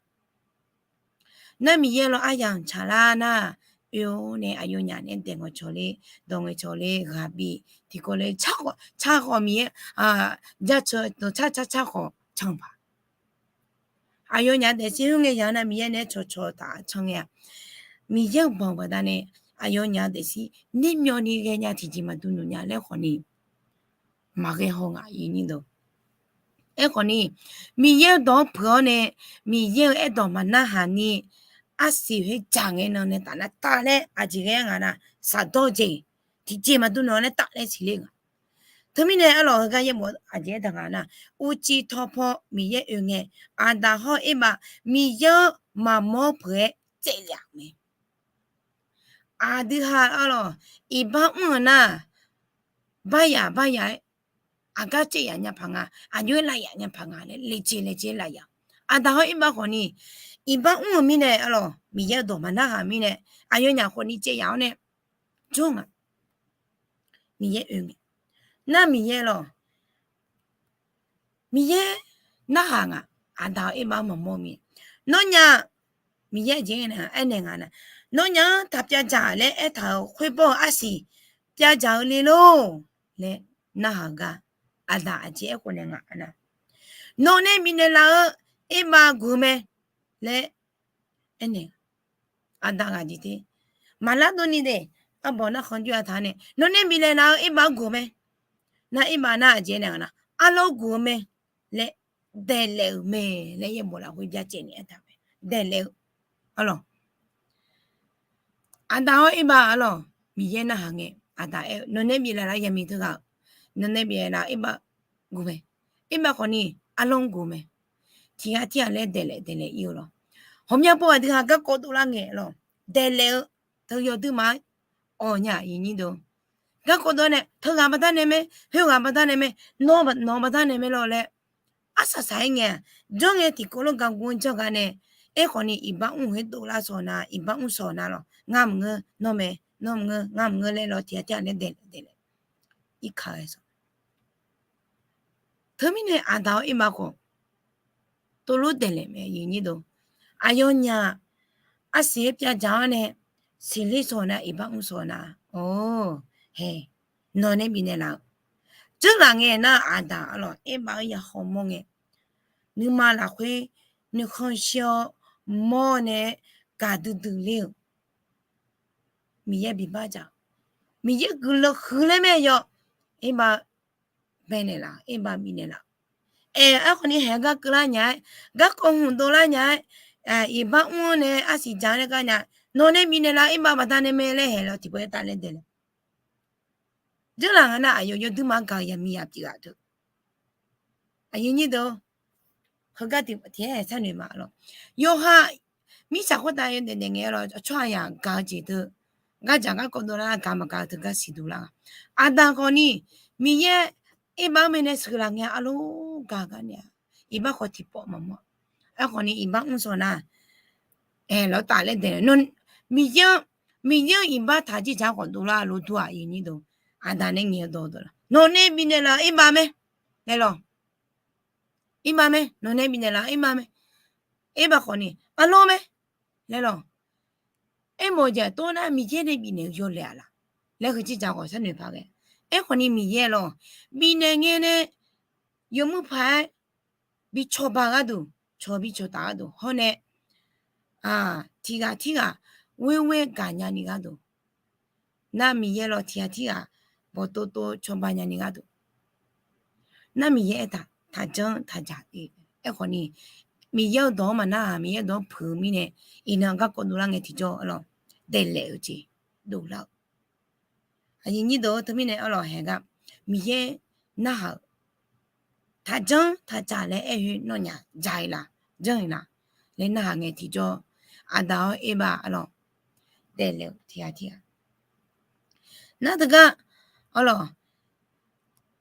Nar Miqyaer lawr aryamq tsaqlar nar, oe-awr nae aqyawfnyaf nae daeqngaeq cawq le, dawq ngaeq cawq le, ghaq bif tiqkawv le, tsarkhawf tsarkhawf Miqyaer, jaceuq dawqcar car tsarkhawf canpaq. Aqyawfnyaf daefzir khoerngae yaq-anr nar Miqyaer nae-aer cawqcawq taf-eu canr ngae-aq, Miqyaer-euq banq baqdanae aqyawfnyaf daefzir nermyawvni ghaenya tiqjeq maqdui noeq nya laer khawfni maqghae haw ngaq-ir ni deuq. Aerkhawfni, Miqyaer-eu dawq-anr peuq-awr nae, Miqyaer-euq aerdawq maqnarhaq ni, arsiq khoer dzaq ngae nan nae taf nar taf laer aqjeq ghae-aer ngaq nar, shafdawr jeq tiqjeq maqdui noeq-awr nae taf laer siqler ngaq. Teumirnae arlawq, heugar yaerbof aqjeq aerdaq nga nar, uqcif tawqpaw Miqyaer oe ngae, Aqdaq hawr Erbav Miqyaer-anr maqmawr peuq-aer tsaevlef-euq mae. Aqdui ha arlawq, iqbax mr-euq nar, baryaq baryaq-aer, aqgar tsaev yaf nya paq nga, aqjox-aer lav yaf nya paq nga laer, laejae laejae lav yaf. Aqdaq hawr Erbav khawfni, iqbax mr-euq mirnae arlawq, Miqyaer-eu dawq maqnarhaq mirnae, aqyawfnyaf khawfni tsaev yaf-awr nae jawr nga. Miqyaer oe ngae, nar Miqyaer lawq, Miqyaer narhaq nga. Aqdaq-awr Erbav-anr maqmawr mir. Nawnyaf, Miqyaer jeq aernaeq nga nar, nawnyaf-anr taq pyavdzaq laer aertaq-euq khoerbawr-eu arsiq pyavdzaq-eu le lor laer narhaq-eu gar, Aqdaq aqjeq aerkhof naeq nga nar, nawq nae bifnaeq laf-eu Erbav guq-eu mae laer aernaeq. Aqdaq ghaq jeq te, maqlar dovni de, arbawq narkhan jov-a taq nae, nawq nae bifnaeq laf-eu Erbav-anr guq-eu mae. Nar Erbav nar aqjeq aernaeq nga nar, arlawr guq-eu mae laer daeqlaef-euq mae laer yaerbof lafkhoer byacaevni aertaq mae. Daeqlaef-eu arlawq, Aqdaq hawr Erbav arlawq, Miqyaer narhaq ngae, Aqdaq aer-eu nawq nae bifnaeq laf-eu yaqmiq teughaq-eu, nawq nae bifnaeq laf-eu Erbav guq mae. Erbav khawfni arlawr-anr guq mae. Tiqghaq tirghaq laer daeqlaef daeqlaef ir-eu lawq. Ghawqmya pov aqdui ha garkawv dovlar ngae lawq, daeqlaef-eu teu yawduir ma-aer awq nya iqnyir deuq. Garkawv dov nae teughaq baqdanae mae, khoerghaq baqdanae mae, nawq nawq baqdanae mae lawq laer arsaq saq-aer ngae-aq, janr ngae tiqkawv lof garguv-anr janr gar nae, aerkhawfni iqbax mr-eu khoer dovlar sawq nar, iqbax mr sawq nar lawq, ngar maqngeur, nawr mae, nawr maqngeur, ngar maqngeur laer lawq, tiqghaq tirghaq nae daeqlaef daeqlaef irkaq-aer sawq. Teumirnae Aqdaq-awr Erbav khawf tov lof daeqlaef mae iqnyir deuq. Aqyawfnyaf arsiq-aer pyavdzaq-awr nae siqler sawq nar, iqbax mr sawq nar, or, hae, nawq nae bifnaeq laf-eu. Dzeurlaf ngae nar, Aqdaq arlawq Erbav-anr ya hawmawr ngae, nuima lafkhoer nuikhanr shir-awr mawr nae gaqdui dui ler-eu Miqyaer bibav dzaq-eu, Miqyaer guiqlanq huiq laer mae yawf. Erbav baenaeq laf, Erbav bifnaeq laf. Aer, aerkhawfni haeq gar keuvlar nya-aer, garkawv hmq dovlar nya-aer, iqbax mr-anr nae arsiq dzaq-anr nae gar nya, nawq nae bifnaeq laf-eu Erbav baqdanae mae laer haeq lawq tiqpov-aer taf laer daeqlaef. Dzeurlaf nga nar, aqyawf yawduir ma gaq-eu yaqmiqzaq pyeuf ghaq deuq. Aqyuif nyir deuq, heugar tiq, tiq-aer sharnoeq ma lawq. Yawqha mirtsaq khoertav yawdaef daef ngae lawq, tsawrhaq yaq gaq-eu jeq deuq, gardzaq garkawv dovlar gaq maqgaq-eu teugar siqduq lar-a. Aqdaq khawfni, Miqyaer Erbav-anr mae nae sheuqlaf ngae arlawr gaq gar nae-a. Iqbax khawf tiqpawf maqmawr. Aerkhawfni iqbax mr sawq nar, aer lawr taf laer daeq, Miqyaer-anr, Miqyaer-anr iqbax taq jir dzaq khawf dovlar lof dur-aq, iqnyir deuq, Aqdaq nae ngaeq-eu dawq dawq laf, nawq nae bifnaeq laf-eu Erbav mae laer lawq. Erbav mae, nawq nae bifnaeq laf-eu Erbav mae. Erbav khawfni arlawr mae laer lawq. Aermawf-eu jeq tov nar, Miqyaer nae bifnaeq-eu yawlaeq-aq laf laer heu jir dzaq khawf sharnoeq paq ghae. Aerkhawfni Miqyaer lawq, bifnaeq ngae nae yawmuir paq-aer bi cawba gharduq, cawq bi cawqtaf gharduq hawr nae, tiqghaq tirghaq ghoer ghoer gaqnya ni gharduq, nar Miqyaer lawq tiqghaq tirghaq bawqtov tov cawba nya ni gharduq, nar Miqyaer aertaq taqjanr taqdzaq. Aerkhawfni Miqyaer-eu dawq-anr maqnar-aq, Miqyaer-eu dawq-anr puiq-eu mirnae, iqnan garkawv dovlar ngae tiqjawr lawq, daeqlaef-eu jeq dovlar-eu. Aqyuif nyir deuq-eu teumirnae arlawq haeq gar, Miqyaer narhaq-euq taqjanr taqdzaq laer aer-eu nawnyaf dzaq-iq laf, janr-iq laf laer narhaq ngae tiqjawr, Aqdaq-awr Erbav arlawq daeqlaef-eu tiqghaq tirghaq. Nar teugar arlawq,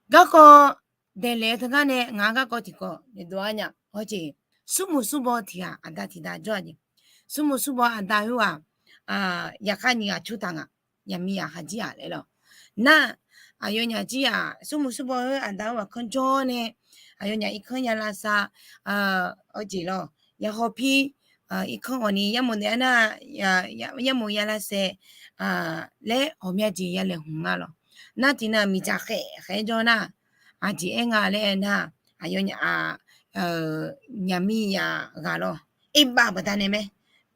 garkawv daeqlaef-eu teugar nae ngaq-anr garkawv tiqkawv nae dov-ar nya hawjeq, smrmuiq smrbaw tiqghaq aqda tiqda jawr-aq jeq. Smrmuiq smrbaw aqda khoerghaq, yaqkhav nyiq ghaq cur taq ngaq, yaqmiqzaq khaqdzerzaq laer lawq. Nar, aqyawfnyaf jir-aq, smrmuiq smrbaw khoer aqda khoerghaq kanr jawr nae, aqyawfnyaf irkanr ya lavsav, hawjeq lawq, ya hawpir, irkanr ghawqni yarmof daef-ar nar, yarmof ya lavsav laer ghawqmya jeq ya laeqhmq nga lawq. Nar tiqnan miqdzaq khaeq khaeq-aer jawr nar, aqjeq aer nga laer aer nar, aqyawfnyaf, yaqmiqzaq ghaq lawq, Erbav baqdanae mae,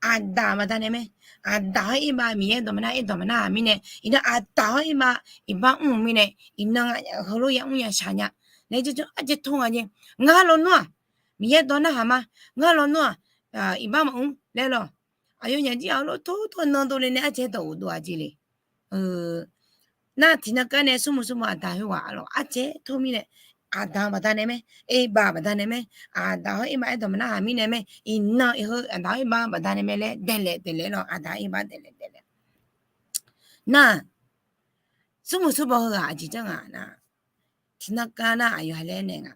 Aqdaq baqdanae mae. Aqdaq-awr Erbav Miqyaer dawq maqnar, aerdawq maqnar-aq mirnae, iqnan Aqdaq-awr Erbav iqbax mr-eu mirnae, iqnan heulof ya mr ya shaq nya. Naeq-aer janr janr arjeq tor nga jeq. Ngar lawnmr-aq, Miqyaer dawq narhaq ma. Ngar lawnmr-aq, iqbax maqmr laer lawq. Aqyawfnyaf jir-aq heulof tor tor nan dovle nae arjeq dawq ghofdov-a jeq le. Nar tiqnan kar nae smrmuiq smrbaw aqda khoerghaq lawq ardzaeq tor mirnae, aqda baqdanae mae, erbav baqdanae mae, aqda hawr erbav aerdawq maqnar haq mirnae mae, iqnan iqheu aqda hawr erbav baqdanae mae laer daeqlaef daeqlaef lawq, aqda erbav daeqlaef daeqlaef. Nar smrmuiq smrbaw heughaq aqjeq janr nga nar, tiqnan kar nar aqyawf ha laer naeq nga,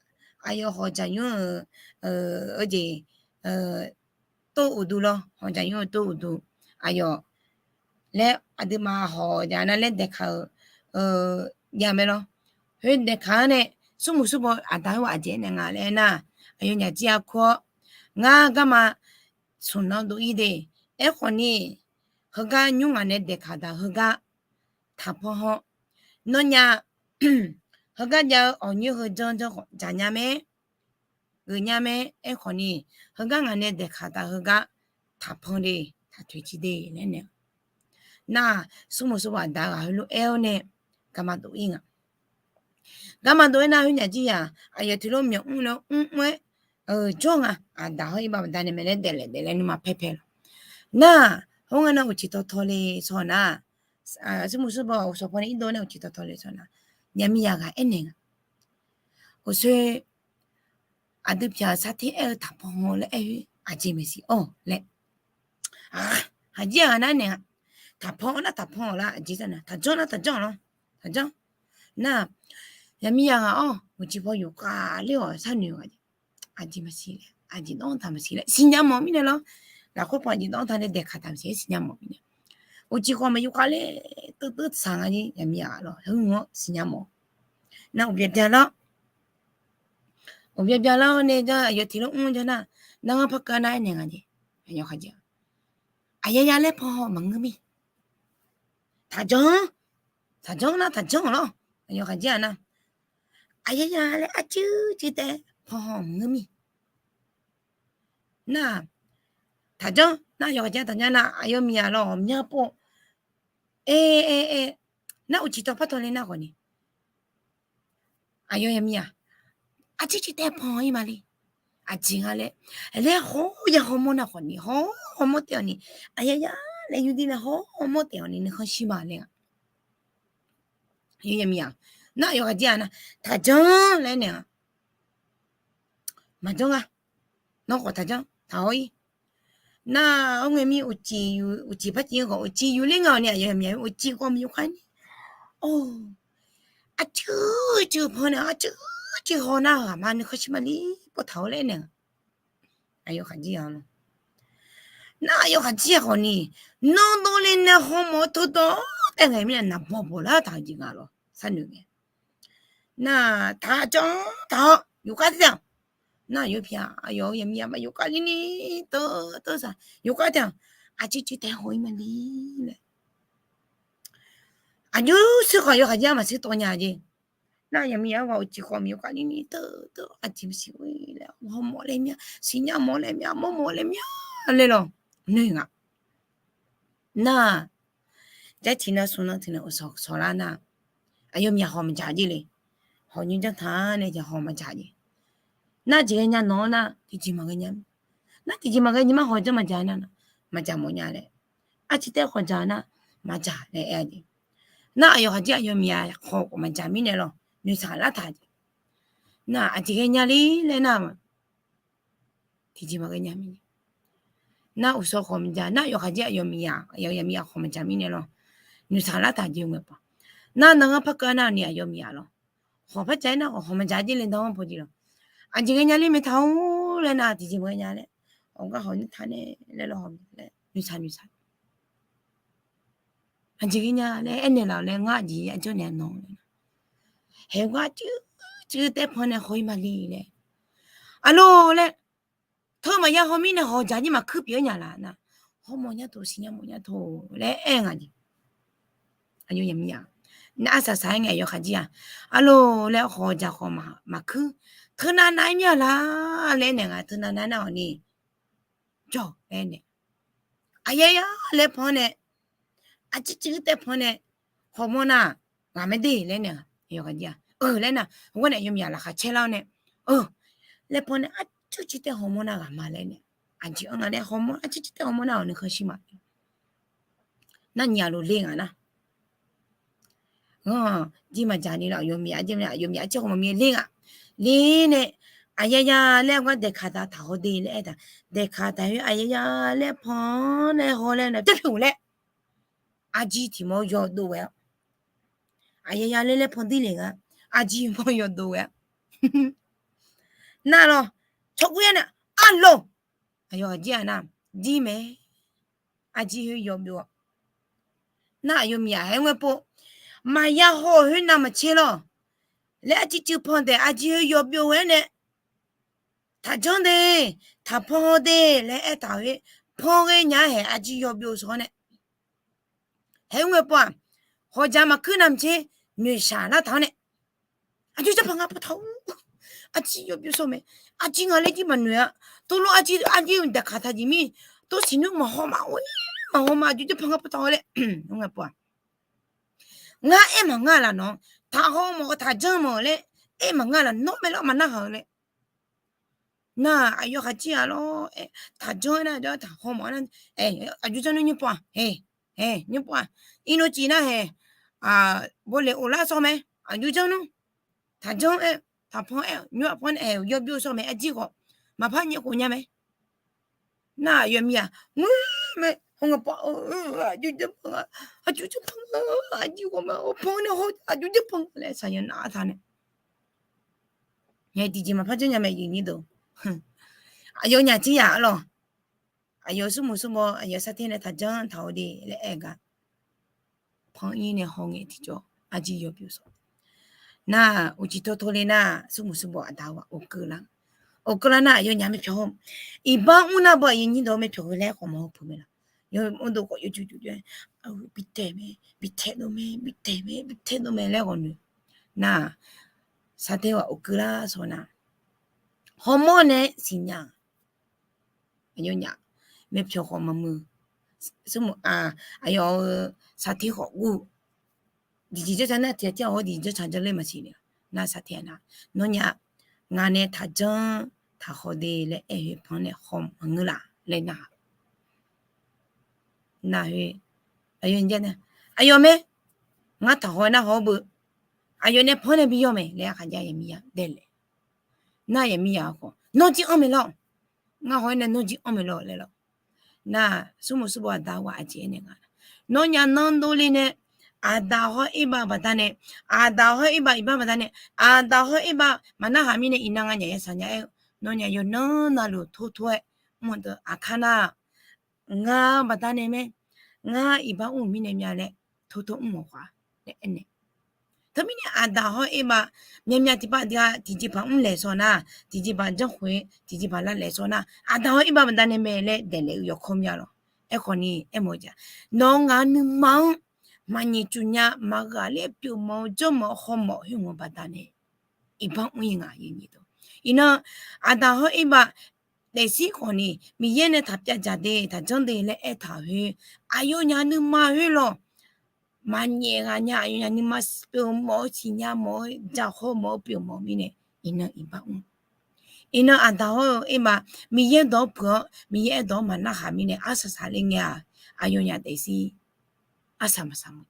aqyawf hawq jaq nymr-eu, eu, jeq, tor uqduq lawr, hawq jaq nymr-eu tor uqduq, aqyawf laer aqduimaf hawq jaq nar laer daeqkaq-eu jav mae lawr. Khoer daeqkaq-anr nae smrmuiq smrbaw aqda khoerghaq aqjeq naeq nga laer nar, aqyawfnyaf jir-a kur-awr, ngar garma smq nan dov-ir de. Aerkhawf ni, heugar nymr ngaq nae daeqkaq daq heugar taqpanq haw. Nawnyaf heugar jav-eu awqnyoer heu janr janr khawf jaq nya mae, geuf nya mae. Aerkhawf ni, heugar ngaq nae daeqkaq daq heugar taqpanq de, taqtoeq jir de laer naeq. Nar smrmuiq smrbaw aqda ghaq heulof aer-awr nae garma dov-ir nga. Garma dov-aer nar khoernyaf jir yaq aqyawf tiq lof myawq mr nae mr mr-aer jawr nga. Aqda hawr erbav baqdanae mae laer daeqlaef daeqlaef nuima paer paer lawq. Nar, hawr ngae nar uqcif tawtaw le sawq nar, smrmuiq smrbaw uqsawq paw nae irdov nae uqcif tawtaw le sawq nar, yaqmiqyaq ghaq aernaeq nga, uqsoer aqdui pyaq sarter aer-eu taqpanq laer aer-eu aqjeq maeqsiq-awq laer. Aq, haqjir-aq nar naeq-a, taqpanq nar taqpanq-awq lar aqjeq nar, taqjanr nar taqjanr lawr, taqjanr. Nar, yaqmiqyaq ghaq-awr uqcif paw yufkhav ler-awq sharnoeq-a jeq, aqjeq maqsiq laer, aqjeq dawr taq maqsiq laer siqnya mawf mirnae lawr. Lafkhoer paw aqjeq dawr taq nae daeqkaq taq maqsiq laer siqnya mawf mirnae, uqcif khawf maqyufkhav ler, teuv teuv tsaq nga jeq, yaqmiqyaq lawr heu-anr siqnya mawf. Nar uqbya bya lawr, uqbya bya lar-awr nae aqyawf tiq lof mr-eu nar, nar ngar par keuv nar aernaeq nga jeq, aqyawf khaqjir-a, aqyaya laer panq haw maqngeur mir. Taqjanr, taqjanr nar taqjanr-awq lawr, aqyawf khaqjir-a nar, aqyaya laer arcuir cuir taef panq haw maqngeur mir. Nar, taqjanr nar aqyawf khaqjir taqjanr nar aqyawf miqyaq lawr ghawqmya pov, e, e, e, nar uqcif tawv par tawv le nar khawf ni, aqyawf yaqmiqyaq arcuir cuir taef panq-ir ma le. Aqjeq nga laer, laer hawr ya hawmawr nar khawf ni, hawr hawmawr taef-awq ni, aqyaya laer yurdir nae hawr hawmawr taef-awq ni nuikhanr shir ma laer-a. Yawqmiq-aq, nar aqyawf khaqjir-a nar, taqjanr laer naeq-a. Maqjanr nga. Nawr khawf taqjanr taqhaw-ir. Nar ar ngae mir uqcif par civ khawf uqcif yufler nga-awq ni aqyawf yaqmiq uqcif khawf maqyufkhav ni. Or, arcuir cuir panq nae arcuir cuir haw nar ghaqma nuikhanr shir ma li pov taq-awr laer naeq-a. Aqyawf khaqjir-a lawr. Nar aqyawf khaqjir-a khawf ni, nawr dawrle nae hawmawr-eu teudawq taef ngaeq mirnae naqbawq bawq lar taq-eu jeq nga lawr sharnoeq ngae. Nar taqjanr taq-awr yufkhav taef-aq. Nar aqyawf pyaq aqyawf-eu yaqmiq yaqma yufkhav lir ni, teu teu saq yufkhav taef-aq. Arcuir cuir taef haw-ir ma li laer. Aqjox sher khawf aqyawf khaqjir-a maqsher tawv nya jeq. Nar yaqmiq yaq-anr ghaq uqcif khawf maqyufkhav lir ni, teu teu aqjeq maqsiq-ir laer, hawmawr laer mya, siqnya mawf laer mya, mawrmawf laer mya laer lawr noeq nga. Nar, jaer tiqnan smq nan tiqnan uqsawq sawqlar nar, aqyawf miqyaq hawq maqjaq jir le. Hawq nymr janr taq nae jaq hawq maqjaq jir. Nar jeq ghaenya nawq-anr nar tiqjeq maqghae nya. Nar tiqjeq maqghae nyi mar hawq janr maqjaq nar, maqjaq mawf nya laer. Arcuir taef khawf jaq nar, maqjaq laer aer-a jeq. Nar aqyawf khaqjir aqyawf miqyaq hawq maqjaq mirnae lawr noeqshaq lar taq jeq. Nar aqjeq ghaenya le laer nar, tiqjeq maqghae nya mirnae. Nar uqsawq khawf maqjaq nar aqyawf khaqjir aqyawf miqyaq aqyawf yaqmiq yaq khawf maqjaq mirnae lawr noeqshaq lar taq jeq ngae paq. Nar nanganr par keuv nar ni aqyawf miqyaq lawr, hawq par jaq-aer nar hawq maqjaq jir le nanganr pawjeq lawr. Aqjeq ghaenya ler maeq taq-or laer nar tiqjeq maqghae nya laer, hawq gar hawq nymr taq nae laer lawr hawq laer noeqshaq noeqshaq. Aqjeq ghaenya laer aernaeq laf-awq laer ngar aqjeq arjawr naeq-a nawq laer. Haeq gar cuir cuir taef panq nae haw-ir ma li laer. Arlawr laer, teu maqya haw mirnae hawq jaq jir maqkuir pyeuf-aer nya laf nar, hawmawf nya taq siqnya mawf nya taq laer aer nga jeq. Aqyawf yaqmiq yaq, nar arsaq saq-aer ngae aqyawf khaqjir-aq, arlawr laer hawq jaq khawf maqkuir, teunav nav-aer mir-a laq laer naeq nga, teunav nav nar-awq ni jawr laer naeq. Aqyar yar laer panq nae, arcuir cuir taef panq nae, hawmawr nar ghaq mae de laer naeq, aqyawf khaqjir-aq, eu laer nar, hawgar nae aqyawf miqyaq laqkhaq caer lar-awr nae, eu laer panq nae arcuir cuir taef hawmawr nar ghaq ma laer naeq. Aqjeq-anr nga nae hawmawr arcuir cuir taef hawmawr nar-awq nuikhanr shir ma. Nar nyiq aqloq le nga nar, Ngar jir maqjaq ni laf, aqyawfmaf aqyawfmaf aqcir haw maqmir ler nga. Ler nae, aqyaya laer gar daeqkaq taq taqhaw de laer aertaq. Daeqkaq taq-aer aqyaya laer pan laer haw laer nae jarpyeuf laer, arjir tiq mawr yawdov ghae-awr, aqyaya laer laer pan dir le nga. Arjir mawr yawdov ghae-a. Nar lawr, tsawrgoer-a nae, arloq, aqyawf aqjir-aq nar, jir mae. Arjir khoer yawbyov-awq. Nar aqyawfmaf-aq haer ngae pov, maqya haw-euq khoer navmaqtser lawr laer arjir cuiv pan taef, arjir khoer yawbyov ghae-aer nae, taqjanr de, taqpan haw de laer aertaq-euq, pan ghae nya-aer haeq arjir yawbyov shawr-awr nae, haer ngae pov-aq, hawqjaq maqkuir navmaqtser noeqshaq lartaq-awr nae, aqjox jarpanq nga pov taq-awr, arjir yawbyov shawr mae. Arjir nga laer jir maqnoeq-a. Tov lof arjir, arjir daeqkaq taq jeq mir, tov siqnmr maqhaw ma, maqhaw ma, aqjox jarpanq nga pov taq-awr laer ngae pov-aq, ngar aer maqnga laf nawq, taqhaw mawf-eu taqjanr mawf laer, aer maqnga laf nawr mae lawr maqnarhaq-eu laer. Nar aqyawf khaqjir-a lawr, taqjanr-aer nar taqhaw mawf nar, aqjox janr nmr nymr pov-aq, nymr pov-aq, irnov cif nar haeq, bawleq of lar shawr mae, aqjox janr nmr, taqjanr-aer, taqpan-aer nymr aqpan nae haeq yawbyov shawr mae, arjir khawf maqpar nyaef khof nya mae. Nar aqyawfmaf-aq, ngar mae, haw ngae pov-aq, aqjox janr panq, aqjox janr panq, arjir khawf ma, pan nae haw, aqjox janr panq laer saqyanq nar taq nae, tiqjeq maqpar janr nya mae, aqyawfnyaf jir yaq-a lawr. Aqyawf smrmuiq smrbaw, aqyawf sarter nae taqjanr taq-awr de laer aer-eu gar, pan-ir nae haw ngae tiqjawr arjir yawbyov shawr. Nar uqcif tawtaw le nar, smrmuiq smrbaw aqda ghaq ofkeuv lar, ofkeuv lar nar aqyawfnyaf mae pyawq-awr, iqbax mr nar baw aqyuif nyir dawq mae pyawq-eu laer khawf maqhaw puq mae laf. Yawmr dov khawf yawjur jur jur-aer, bi taeq mae, bi taeq dov mae, bi taeq mae, bi taeq dov mae laer ghawqnoeq. Nar sarter ghaq ofkeuv lar shawr nar, hawmawr nae siqnya aqyawfnyaf mae pyawq khawf maqmuiq, smrmuiq, aqyawf-euq sarter khawf guv, tiqjeq janr nar tiqjeq janr-awr tiqjeq janr tsaq janr ler maqsiq ni. Nar sarter-a nar, nawnyaf ngaq nae taqjanr taqhaw de laer aer-eu pan nae haw maqngeur laf laer nar, nar khoer, aqyawf mae, ngar taqhaw-aer nar haw-awr beu, aqyawf nae pan nae bi yawr mae laer aqkhaq jav yaqmir ya daelae. Nar yaqmir ya khawf nawr jir anr mae lawr, ngar haw-aer nae nawr jir anr mae lawr laer lawr. Nar smrmuiq smrbaw aqda ghaq aqjeq aernaeq nga, nawnyaf nan dovle nae, aqda hawr irbav baqdanae, aqda hawr irbav iqbax baqdanae, aqda hawr irbav maqnarhaq mirnae iqnan nganyaf yasaq nya-aer-eu, nawnyaf yawqnan navluf tortor-aer mr-eu deuq aqkar nar, ngar baqdanae mae, ngar iqbax mr-euq mirnae mya laer tortor mr mawf khawf laer aernaeq. Teumirnae aqda hawr irbav myavmyav tiqpav tiqjeqpaq mr laeq shawr nar, tiqjeqpaq janrkhof-aer tiqjeqpaq lavlaeq shawr nar, aqda hawr irbav baqdanae mae laer daeqlaef-eu yawkawr mya lawr. Aerkhawf ni aermawf-eu jeq, nawq-eu ngaq nuima-anr maqnyiq cuf nya maqghaq ler pyeuf mawf-eu janrmawf hawmawf khoer ngaq baqdanae iqbax mr-ir nga. Iqnan aqda hawr irbav daefzir khawf ni Miqyaer nae taqpyav dzaq de taqjanr de laer aertaq khoer, aqyawfnyaf nuima khoer lawq, maqnyaef ghaq nya aqyawfnyaf nuima pyeuf mawf-eu siqnya mawf-eu dzaq haw mawf-eu pyeuf mawf mirnae, iqnan iqbax mr. Iqnan aqda hawr-eu irbav Miqyaer dawq-anr puq-awr Miqyaer aerdawq-anr maqnarhaq mirnae arsaq saqler ngae-aq, aqyawfnyaf daefzir arsaq maqsaq mawf.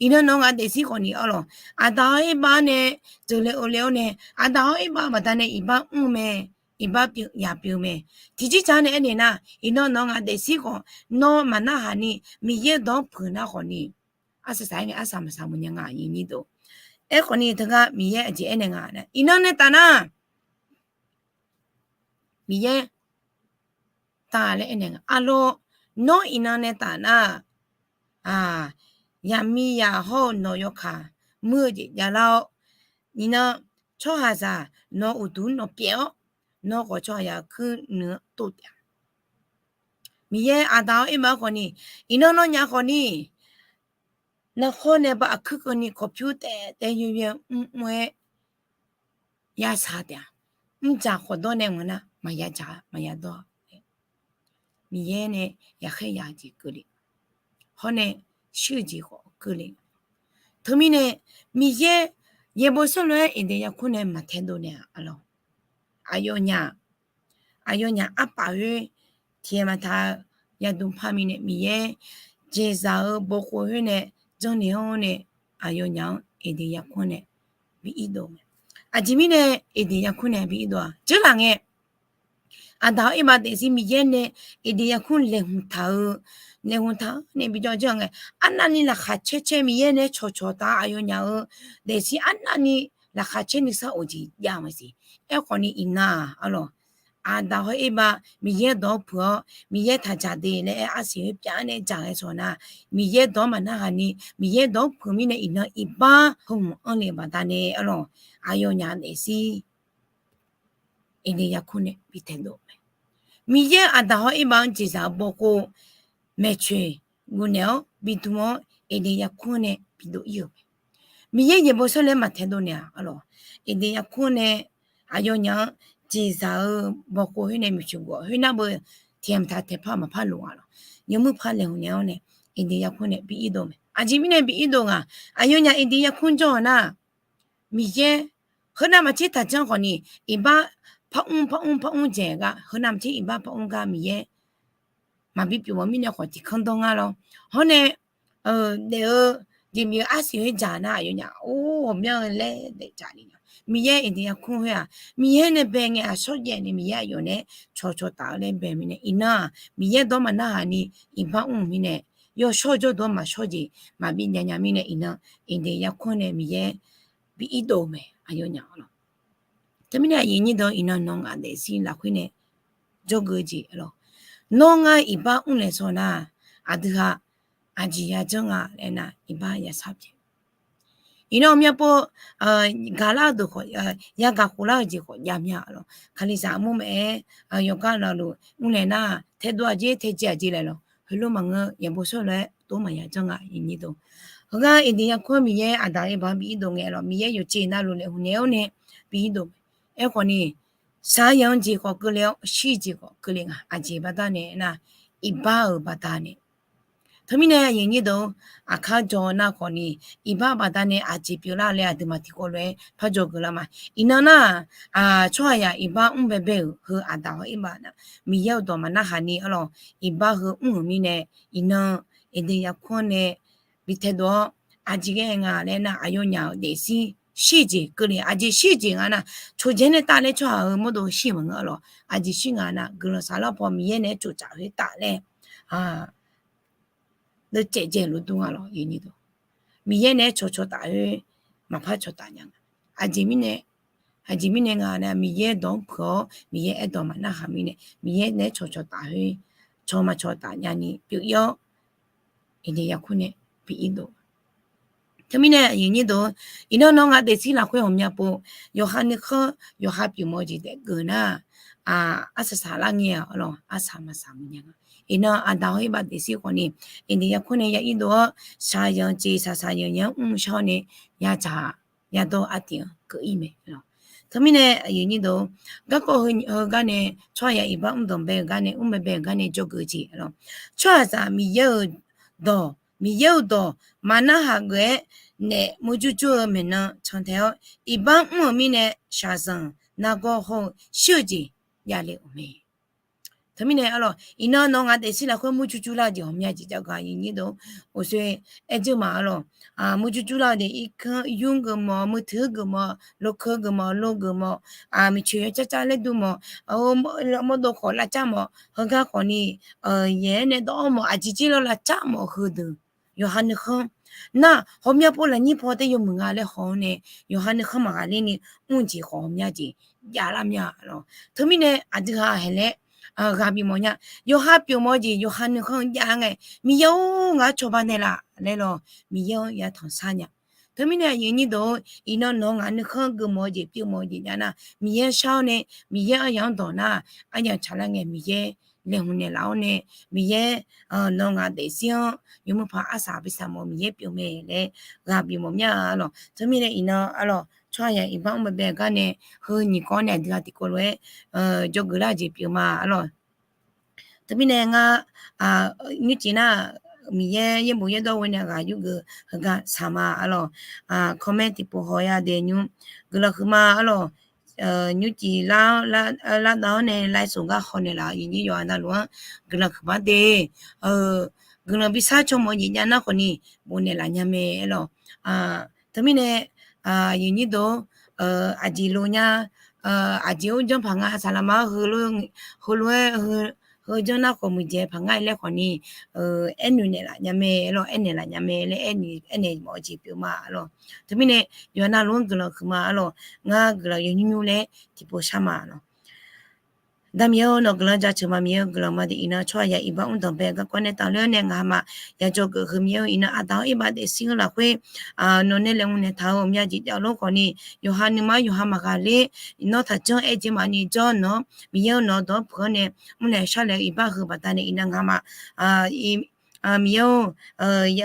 Iqnan nawq-eu ngaq daefzir khawf ni arlawq, aqda hawr irbav-anr nae jeuqle ovle-awr nae, aqda hawr irbav baqdanae iqbax mr mae, iqbax pyeuf yaq pyeuf mae. Tiqjir tsaq nae aernaeq nar, iqnan nawq-eu ngaq daefzir khawf nawr maqnarhaq ni Miqyaer dawq-anr puq nar khawf ni, arsaq saq-aer ngae arsaq maqsaq mawf nya nga. Aerkhawf ni teugar Miqyaer aqjeq aernaeq nga, iqnan nae taf nar Miqyaer taf laer aernaeq nga. Arlawr, nawr iqnan nae taf nar, yaqmiqzaq hawr-eu nawq yawkaq muir-eu jeq javlar-awr, iqnan tsawrhaqzaq nawq-eu uqduq nawq pyaeq-awr, nawr khawf tsawrhaqzaq kuir nuiq-anr tov taef-a. Miqyaer aqda hawr irbav khawf ni, iqnan nawnyaf khawf ni, narkhawr nae ba aqkuir keuvni kawqpyur taef taef yoeq yoeq mr mr-aer yasaq taef-a. Mrdzaq khawf dawr nae ngeur nar maqya dzaq maqya dawr. Miqyaer nae yaqkhaer yaq-eu jeq keuvle, hawr nae shuir-eu jeq khawf keuvle. Teumirnae Miqyaer yaeqbawq saerlu-aer iqdeuq yarkur nae maqtaedov naeq-a arlawq. Aqyawfnyaf, aqyawfnyaf arpaf khoer tiqghaq maqtaq-eu yadmq par mirnae Miqyaer jeqzaq-eu bawkhof khoer nae janrnaeq-awr nae aqyawfnyaf-anr Eqdeq yarkmr nae bi irdov mae. Aqjeq mirnae Eqdeq yarkmr nae bi irdov-aq, dzeurlaf ngae, Aqdaq-awr Erbav daefzir Miqyaer nae Eqdeq yarkmr laeqhmq taq-eu, laeqhmq taq-anr nae bi jawr jawr ngae, arnavni laqkhaq caer caer Miqyaer nae cawqcawq taf-eu aqyawfnyaf-euq daefzir arnavni laqkhaq caer nuisar of jeq jav maqsiq. Aerkhawf ni iqnan-aq arlawq, Aqdaq hawr Erbav Miqyaer dawq-anr puiq-awr Miqyaer taqdzaq de laer aer arsiq khoer pyaf-anr nae dzaq ngae sawq nar, Miqyaer dawq-anr maqnarhaq ni Miqyaer dawq-anr puiq mirnae iqnan iqbax heu hmq anr le-eu baqdanae arlawq, aqyawfnyaf daefzir Eqdeq yarkmr nae bi taedov mae. Miqyaer Aqdaq hawr Erbav-anr jeqzaq-eu bawkhof maeqtsoeq guvnaeq-awr bidm-awr Eqdeq yarkmr nae bidov ir-euq mae. Miqyaer yaeqbawq shawr laer maqtaedov naeq-aq arlawq, Eqdeq yarkmr nae aqyawfnyaf-anr jeqzaq-eu bawkhof khoer nae maeqtsoeq guf-awr khoernar beu tiqyamq taq taeqpar maqpar loq-a lawq. Yawmuiq par laeqhmq naeq-awr nae Eqdeq yarkmr nae bi irdov mae. Aqjeq mirnae bi irdov nga, aqyawfnyaf Eqdeq yarkmr jawr-eu nar, Miqyaer heunav maqtser taqjanr khawf ni, iqbax par mr par mr par mr dzaeq gar, heunav maqtser iqbax par mr gar Miqyaer maqbi pyeuf mawf mirnae khawf tiqkanr dawr ngar lawr. Hawr nae daef-eu jeq miq-eu arsiq khoer dzaq nar aqyawfnyaf or ghawqmyanr-eu laer daef dzaq ni nya. Miqyaer Eqdeq yarkmr khoer-aq, Miqyaer nae bae ngae aqshawr jaev ni Miqyaer aqyawf nae cawqcawq taf-eu laer bae mirnae iqnan-aq Miqyaer dawq-anr maqnarhaq ni iqbax mr-euq mirnae yawshawr jawrduq-anr maqshawr jeq maqbi jav nya mirnae iqnan Eqdeq yarkmr nae Miqyaer bi irdov-eu mae aqyawfnyaf lawq. Teumirnae aqyuif aqnyir deuq iqnan nawq ngaq daefzir lafkhoer nae jawrgeuf-eu jeq lawq. Nawr ngar iqbax mr laeq sawr nar, aqdui ha aqjeq yajanr nga laer nar iqbax yashar pyaeq. Iqnan ghawqmya pov gaqlar-eu deuq khawf, yagaq khoflar-eu jeq khawf jav mya lawq. Kalizaq armur maqaer, yawqgar navluf mr laeq nar taedov aqjeq taejae aqjeq laeq lawq. Heulof maqngeur, yaeqbawq shawr lof-aer tov maqya janr nga aqyuif aqnyir deuq. Heugar Eqdeq yarkmr Miqyaer Aqdaq Erbav-anr bi irdov ngae lawq, Miqyaer yawqjeq navluf laeqhmq naeq-awr nae bi irdov. Aerkhawf ni, shaqzanq jeq khawf keuvle-awr shir jeq khawf keuvle nga. Aqjeq baqdanae nar, iqbax-euq baqdanae. Teumirnae aqyuif aqnyir deuq, aqkar jawr nar khawf ni, iqbax baqdanae aqjeq pyeuflar laer aqduimaf tiqkawv lof-aer par jawrgeuf lar ma. Iqnan nar, tsawrhaqzaq iqbax mr baebae-euq heu Aqdaq hawr Erbav nar, Miqyaer-euq dawq maqnarhaq ni arlawq, iqbax heu mr-euq mirnae, iqnan Eqdeq yarkmr nae bi taedov-awr, aqjeq ghae nga laer nar aqyawfnyaf-euq daefzir shir jeq keuvle, aqjeq shir jeq nga nar, coqjaev nae taf laer tsawrhaq-euq mawrdo shir maqngeur arlawq, aqjeq shir nga nar guiqlanq saflar paw Miqyaer nae tsoftsaf khoer taf laer, deucaev dzaeq luf dur nga lawq. Miqyaer nae cawqcawq taf khoer maqpar cawqtaf nya nga. Aqjeq mirnae, aqjeq mirnae nga nar Miqyaer dawq-anr puiq-awr Miqyaer aerdawq maqnarhaq mirnae Miqyaer nae cawqcawq taf khoer cawq maqcawq taf nyani pyeuf ir-awr, Eqdeq yarkmr nae bi irdov. Teumirnae aqyuif aqnyir deuq, iqnan nawq ngaq daefzir lafkhoer ghawqmya pov yawqha nuikhanr yawqha pyeufmawf-eu jeq taef geuf nar, arsaq saqlar ngae-awq arlawq, arsaq maqsaq maqnya nga. Iqnan Aqdaq hawr Erbav daefzir khawf ni, Eqdeq yarkmr nae ya irdov-awr shaqzanq jeq saqsaq zanqzanq-anr mr shar-awr nae yadzaq yadawr artiv-anr keuv ir mae. Teumirnae aqyuif aqnyir deuq, garkawv heugar nae tsawrhaqzaq iqbax mr dawq bae-euq gar nae mr baebae-euq gar nae jawrgeuf jeq lawq. Tsawrhaqzaq Miqyaer-euq dawq, Miqyaer-euq dawq maqnarhaq geuf-aer naef murjur jur-eu maeqnan cantae-awr, iqbax mr-euq mirnae shaqzanq nargawr hawr-eu shir-eu jeq javle-euq mae. Teumirnae arlawq, iqnan nawq ngaq daefzir lafkhoer murjur jur lar-eu jeq ghawqmya jeq jav gaq aqyuif aqnyir deuq, oqsoe aer dzeur ma arlawq. Murjur jur lar-eu jeq irkanr yur geufmawf, muiqtui geufmawf, lokeu geufmawf, lo geufmawf, miqcoeq yawcar car laer dur mawf, mawrdov khawf lavcar mawf, heugar khawf ni yaeq-aer nae dawv-awr mawf, aqjeq jir lawr lavcar mawf heudeuq yawqha nuikhanr nar, ghawqmya pov lafnyir paw tae yawmuiq nga laer haw-awr nae, yawqha nuikhanr maqghaq ler ni mr jeq khawf ghawqmya jeq javlar mya lawq. Teumirnae aqdui ha haeq laer ghaq bifmawf nya. Yawqha pyeufmawf-eu jeq yawqha nuikhanr jav-a ngae, Miqyaer-or, ngaq-anr cawba naeqlaf laer lawq, Miqyaer-anr yatanq shar nya. Teumirnae aqyuif aqnyir deuq-or, iqnan nawq ngaq nuikhanr geufmawf-eu jeq pyeufmawf-eu jeq jav nar, Miqyaer shar-awr nae Miqyaer aryamq-anr dawq nar, aryamq tsaqlar ngae Miqyaer laeqhmq naeqlaf-awr nae, Miqyaer nawq ngaq daefzir-anr yawmuiq paq arsaq bi saqmawf Miqyaer pyeuf mae laer ghaq bifmawf mya arlawq. Teumirnae iqnan arlawq, tsawrhaqzaq iqbax mr baebae-euq gar nae heu nyiq kawv-awr nae aqdui ha tiqkawv lof-aer jawrgeuf lar-eu jeq pyeuf ma arlawq. Teumirnae ngar nymrcif nar, Miqyaer yaerbof yaerdawr ghoe nae ghaq yurgeuf heugar saq ma arlawq. Comment tiqpov haw-ya de nymr guiqlanq huiqma arlawq. Nymrcif lar, lar dav-awr nae like soq gar haw naeqlaf-eu aqyuif aqnyir yawqha navluf-anr guiqlanq huiqma de. Guiqlanq bishar cawmawf-eu jeq jav nar khawf ni bofnaeq laf nya mae arlawq. Teumirnae aqyuif nyir deuq-or, aqjeq lo nya, aqjeq-or janr paq nga, saqlaqma-anr heulof-aer heujanr nar khawf muiqdzaeq paq nga laer khawfni, aernoeq naeqlaf nya mae lawr, aernaeq laf nya mae laer aernaeq mawf-eu jeq pyeuf ma lawr. Teumirnae yawqha navluf-anr guiqlanq huiqma lawr. Ngar guiqlanq yawnymr nymr laer tiqpov shar ma lawr. Damiq-or, nawq guiqlanq jaceuq ma. Miqyaer-eu guiqlanq ma de iqnan tsawrhaqzaq iqbax mr danqbae garkawv nae tafler-awr nae ngaqhamaf yajawr geuf heu Miqyaer-or, iqnan aqdaq-awr iqbax daefzir-eu lafkhoer nawq nae laeqhmq naeqtaq-eu aqmyan jeq jav-eu lof khawfni, yawqha nuima yawqha maqghaq ler, nawr taqjanr aer jeq maqni jawr nawq-anr Miqyaer-or, nawq-eu dawq-anr puq-awr nae mrnaeq sharlaeq-eu iqbax heu baqdanae iqnan ngaqhamaf Miqyaer-or,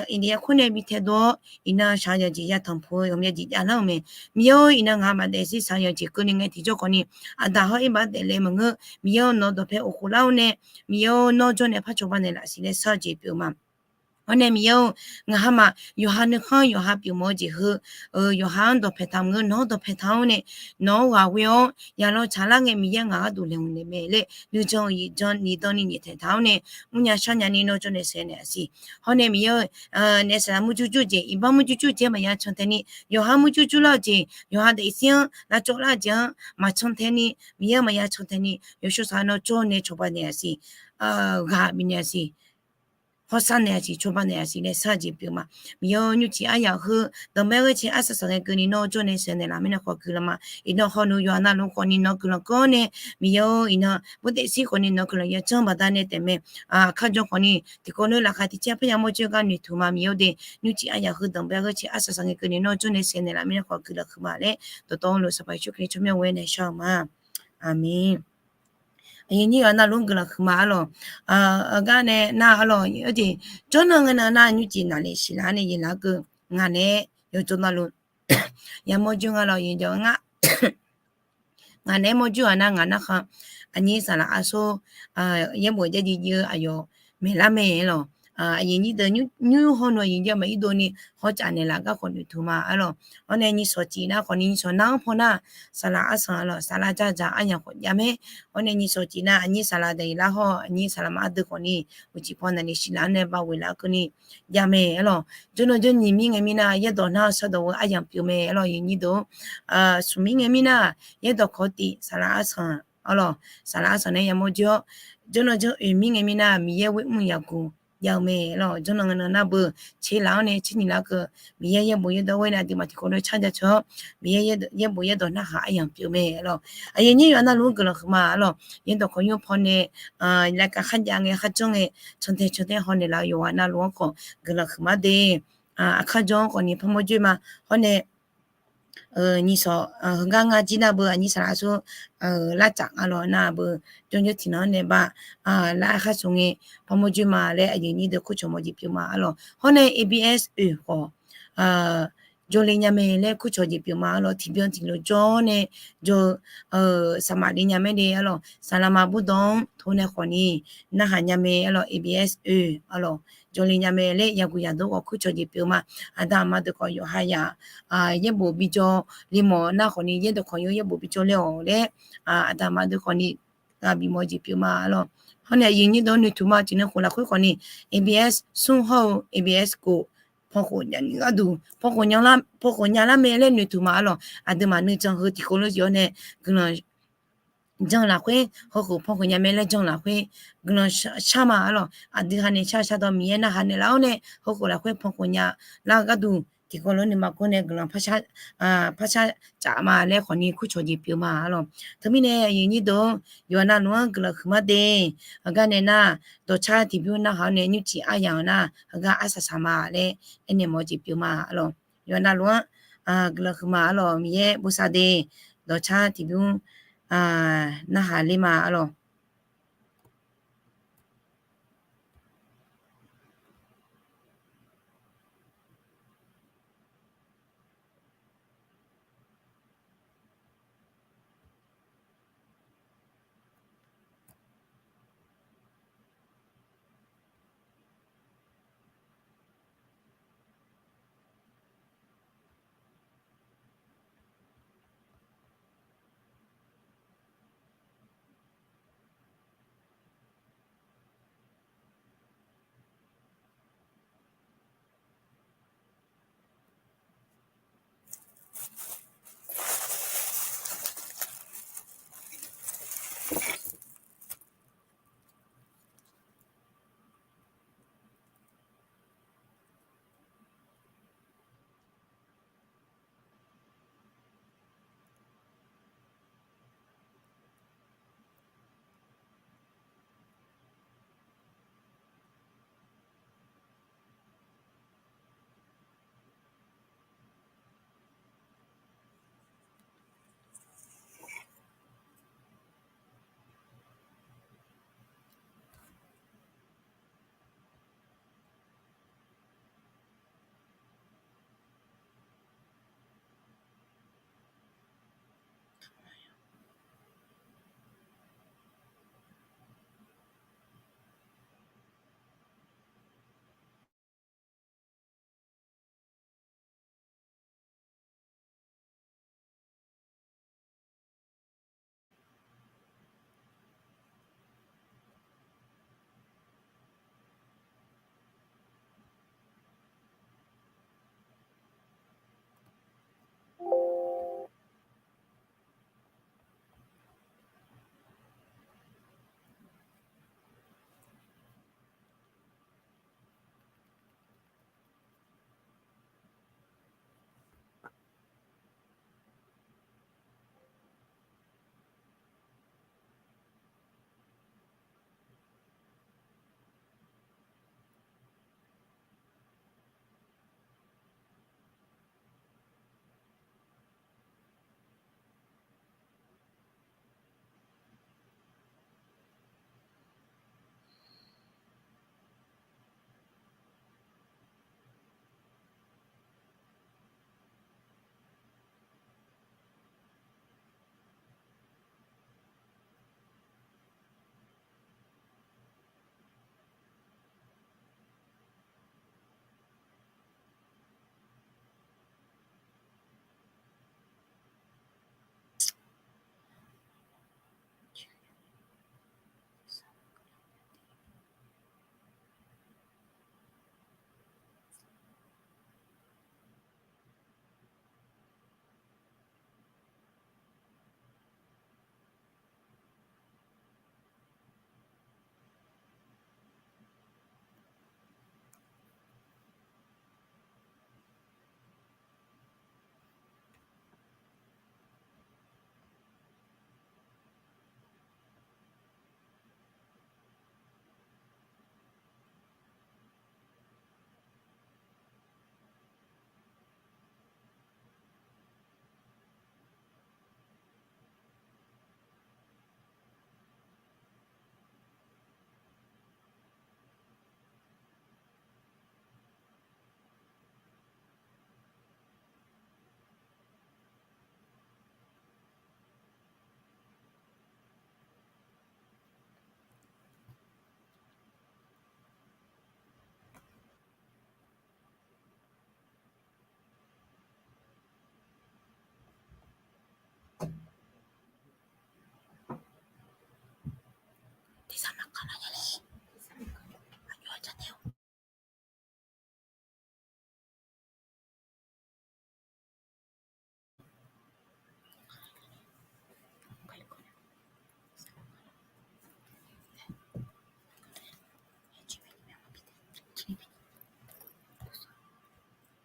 iqnan yarkhawr nae bi taedov-awr iqnan shaq-eu yawqjeq yatanq puq-eu aqmyan jeq javlar-euq mae. Miqyaer-or, iqnan ngaqhamaf daefzir shaq-eu yawqjeq keuvni ngae tiqjawr khawfni, aqdaq hawr iqbax daefle maqngeur. Miqyaer-or, nawq-eu dawqpae of khof lar-awr nae, Miqyaer-or, nawr jawr nae par cawba naeqlaf siq laer shar-eu jeq pyeuf ma. Hawr nae Miqyaer-or, ngaqhamaf yawqha nuikhanr yawqha pyeufmawf-eu jeq heu, yawqha-anr dawqpae taq maqngeur, nawq-anr dawqpae taq-awr nae, nawq-anr ghaq ghoe-awr yaqlan tsaqlar ngae Miqyaer ngaq gharduq laeqhmq naeq mae laer nuijan-eu yiqjan niqdan ni nyaeftaeq taq-awr nae, mrnya sharnya ni nawr jawr nae sheuqghae naeq-a siq. Hawr nae Miqyaer-or, naef saqlaq murjur jur jeq, iqbax murjur jur jeq maqya can tae ni, yawqha murjur jur lar-eu jeq, yawqha daefzir-anr lavcawv lar-eu jeq-anr maqcan tae ni, Miqyaer-or, maqya can tae ni, yawshawr saq nawr jawr nae cawba naeq-a siq. Ghaq bifnaeq-a siq. Hawrsar naeq-a siq, cawba naeq-a siq laer shar-eu jeq pyeuf ma. Miqyaer-or, nymrcif aryamq heu danqbae ghaer cae arsaq saqngae keuvni nawr jawr nae sheuqghae naeqlaf mirnae khawf guiqlanq ma. Iqnan hawnu yawqha navluf khawfni nawq-eu guiqlanq keuv-awr nae, Miqyaer-or, iqnan bur daefzir khawfni nawq-eu guiqlanq yajanr baqdanae taef mae. Aqkar jan khawfni tiqkawv lof laqkhaq tiq caer par yamawr jir-eu gar noeqtmq ma. Miqyaer-or de, nymrcif aryamq heu danqbae ghaer cae arsaq saqngae keuvni nawr jawr nae sheuqghae naeqlaf mirnae khawf guiqlanq huiqma laer dawqtawvluf Sanqpaq Yeqsur Kali tsawrmyanr ghoer nae shar-eu ma. Aqmeq. Aqyuif nyir yawqha navluf-anr guiqlanq huiqma arlawq. Aqgar nae nar arlawq, jawrnan ngae nan nar nymrcif naqlef siqlaf-anr nae yaeqlaf-eu keuv ngaq naeq-aer yawqjawr navluf yamawr jir nga lawq, yawqjawr nga. Ngaq naeq-aer mawrjur-aq nar ngaq narkhan aqnyir saqlaq arsor yaerbof jaerjiv jiv-eu aqyawf maeqlar mae lawq. Aqyuif nyir deuq nymr hawnu aqyuif nyir maqir dovni hawcaf naeqlaf garkawv noeqtmq ma arlawq. Hawr nae nyiq shawq cif nar khawfni nyiq shawq nar-anr paw nar saqlaq arsanq arlawq, saqlaq dzardzaq aryamq khawf jav mae. Hawr nae nyiq shawq cif nar aqnyir saqlaq daqyiq lar hawr aqnyir saqlaq maqar deuq khawfni uqcif paw naqli siqlaf-anr nae bavghoeq laf-eu keuvni jav mae arlawq. Jawrnan jawrnyiq mirngae mirnar yaerdawq nar shardawq-eu aryamq pyeuf mae arlawq, aqyuif nyir deuq. Smq mirngae mirnar yaerdawq kawq tif saqlaq arsanq arlawq, saqlaq arsanq nae yamawr jir-awr, jawrnan jawr oeq mirngae mirnar Miqyaer ghoer mr yaqguq jav-eu mae arlawq. Jawrnan ngae nan nar beu tserlaf-anr nae tser nyiq laf-eu keuv Miqyaer yaerbof yaerdawq ghoer nae aqduimaf tiqkawv lof car jaceuq-awr, Miqyaer yaerbof yaerdawq narhaq aryamq pyeuf mae arlawq. Aqyuif nyir yawqha navluf-anr guiqlanq huiqma arlawq. Yaerdawq kawq nymr paw nae laer kar kharjav ngae kharjanr ngae cantae cantae haw naeqlaf-eu yawqha navluf-anr khawf guiqlanq huiqma de. Aqkar jan-anr khawfni parmawr joer ma. Hawr nae nyiq shawq heugar ngar jir nar beu aqnyir saqlaq arsor larcaf nga lawq nar beu jawrjawr tiqnan-anr nae bav lar khar shawq ngae parmawr joer ma laer aqyuif nyir deuq kurcawq mawf jeq pyeuf ma arlawq. Hawr nae A B S oeq khawf jawrle nya mae laer kurcawq jeq pyeuf ma arlawq. Tiqbyan tiqlof jawr nae jawr-eu saqmaf le nya mae de arlawq. Saqlaqma burdawq-anr tov nae khawfni narhaq nya mae arlawq. A B S oeq arlawq jawrle nya mae laer yaqguq yaqdov khawf kurcawq jeq pyeuf ma. Aqda aqma deuq khawf yawqha yaq yaerbof bijawr le mawf nar khawfni yaerdawq kawq nymr yaerbof bijawr le-awq laer aqda aqma deuq khawfni gaq bif mawf jeq pyeuf ma arlawq. Hawr nae aqyuif nyir deuq noeqtmq ma. Tiqnan khof lafkhoer khawfni A B S smr hawr-eu A B S kof paw khof nya ni gharduq paw khof nya lar mae laer noeqtmq ma arlawq. Aqduimaf nuijan heu tiqkawv lof-aer nae guiqlanq jan lafkhoer heukhof paw khof nya mae laer jan lafkhoer guiqlanq shar ma arlawq. Aqdui ha nae shar shar dawq Miqyaer narhaq naeqlaf-awr nae heukhof lafkhoer paw khof nya lar-eu gharduq tiqkawv lof-aer nuima kawr nae guiqlanq parshar caf ma laer khawfni kurcawq jeq pyeuf ma arlawq. Teumirnae aqyuif nyir deuq-or, yawqha navluf-anr guiqlanq huiqma de. Aqgar nae nar dawqcar tiqbymr narhaq-awr nae nymrcif aryamq nar heugar arsaq saq ma laer aernaeq mawf jeq pyeuf ma arlawq. Yawqha navluf-anr guiqlanq huiqma arlawq. Miqyaer bosav de. Dawqcar tiqbymr narhaq ler ma arlawq.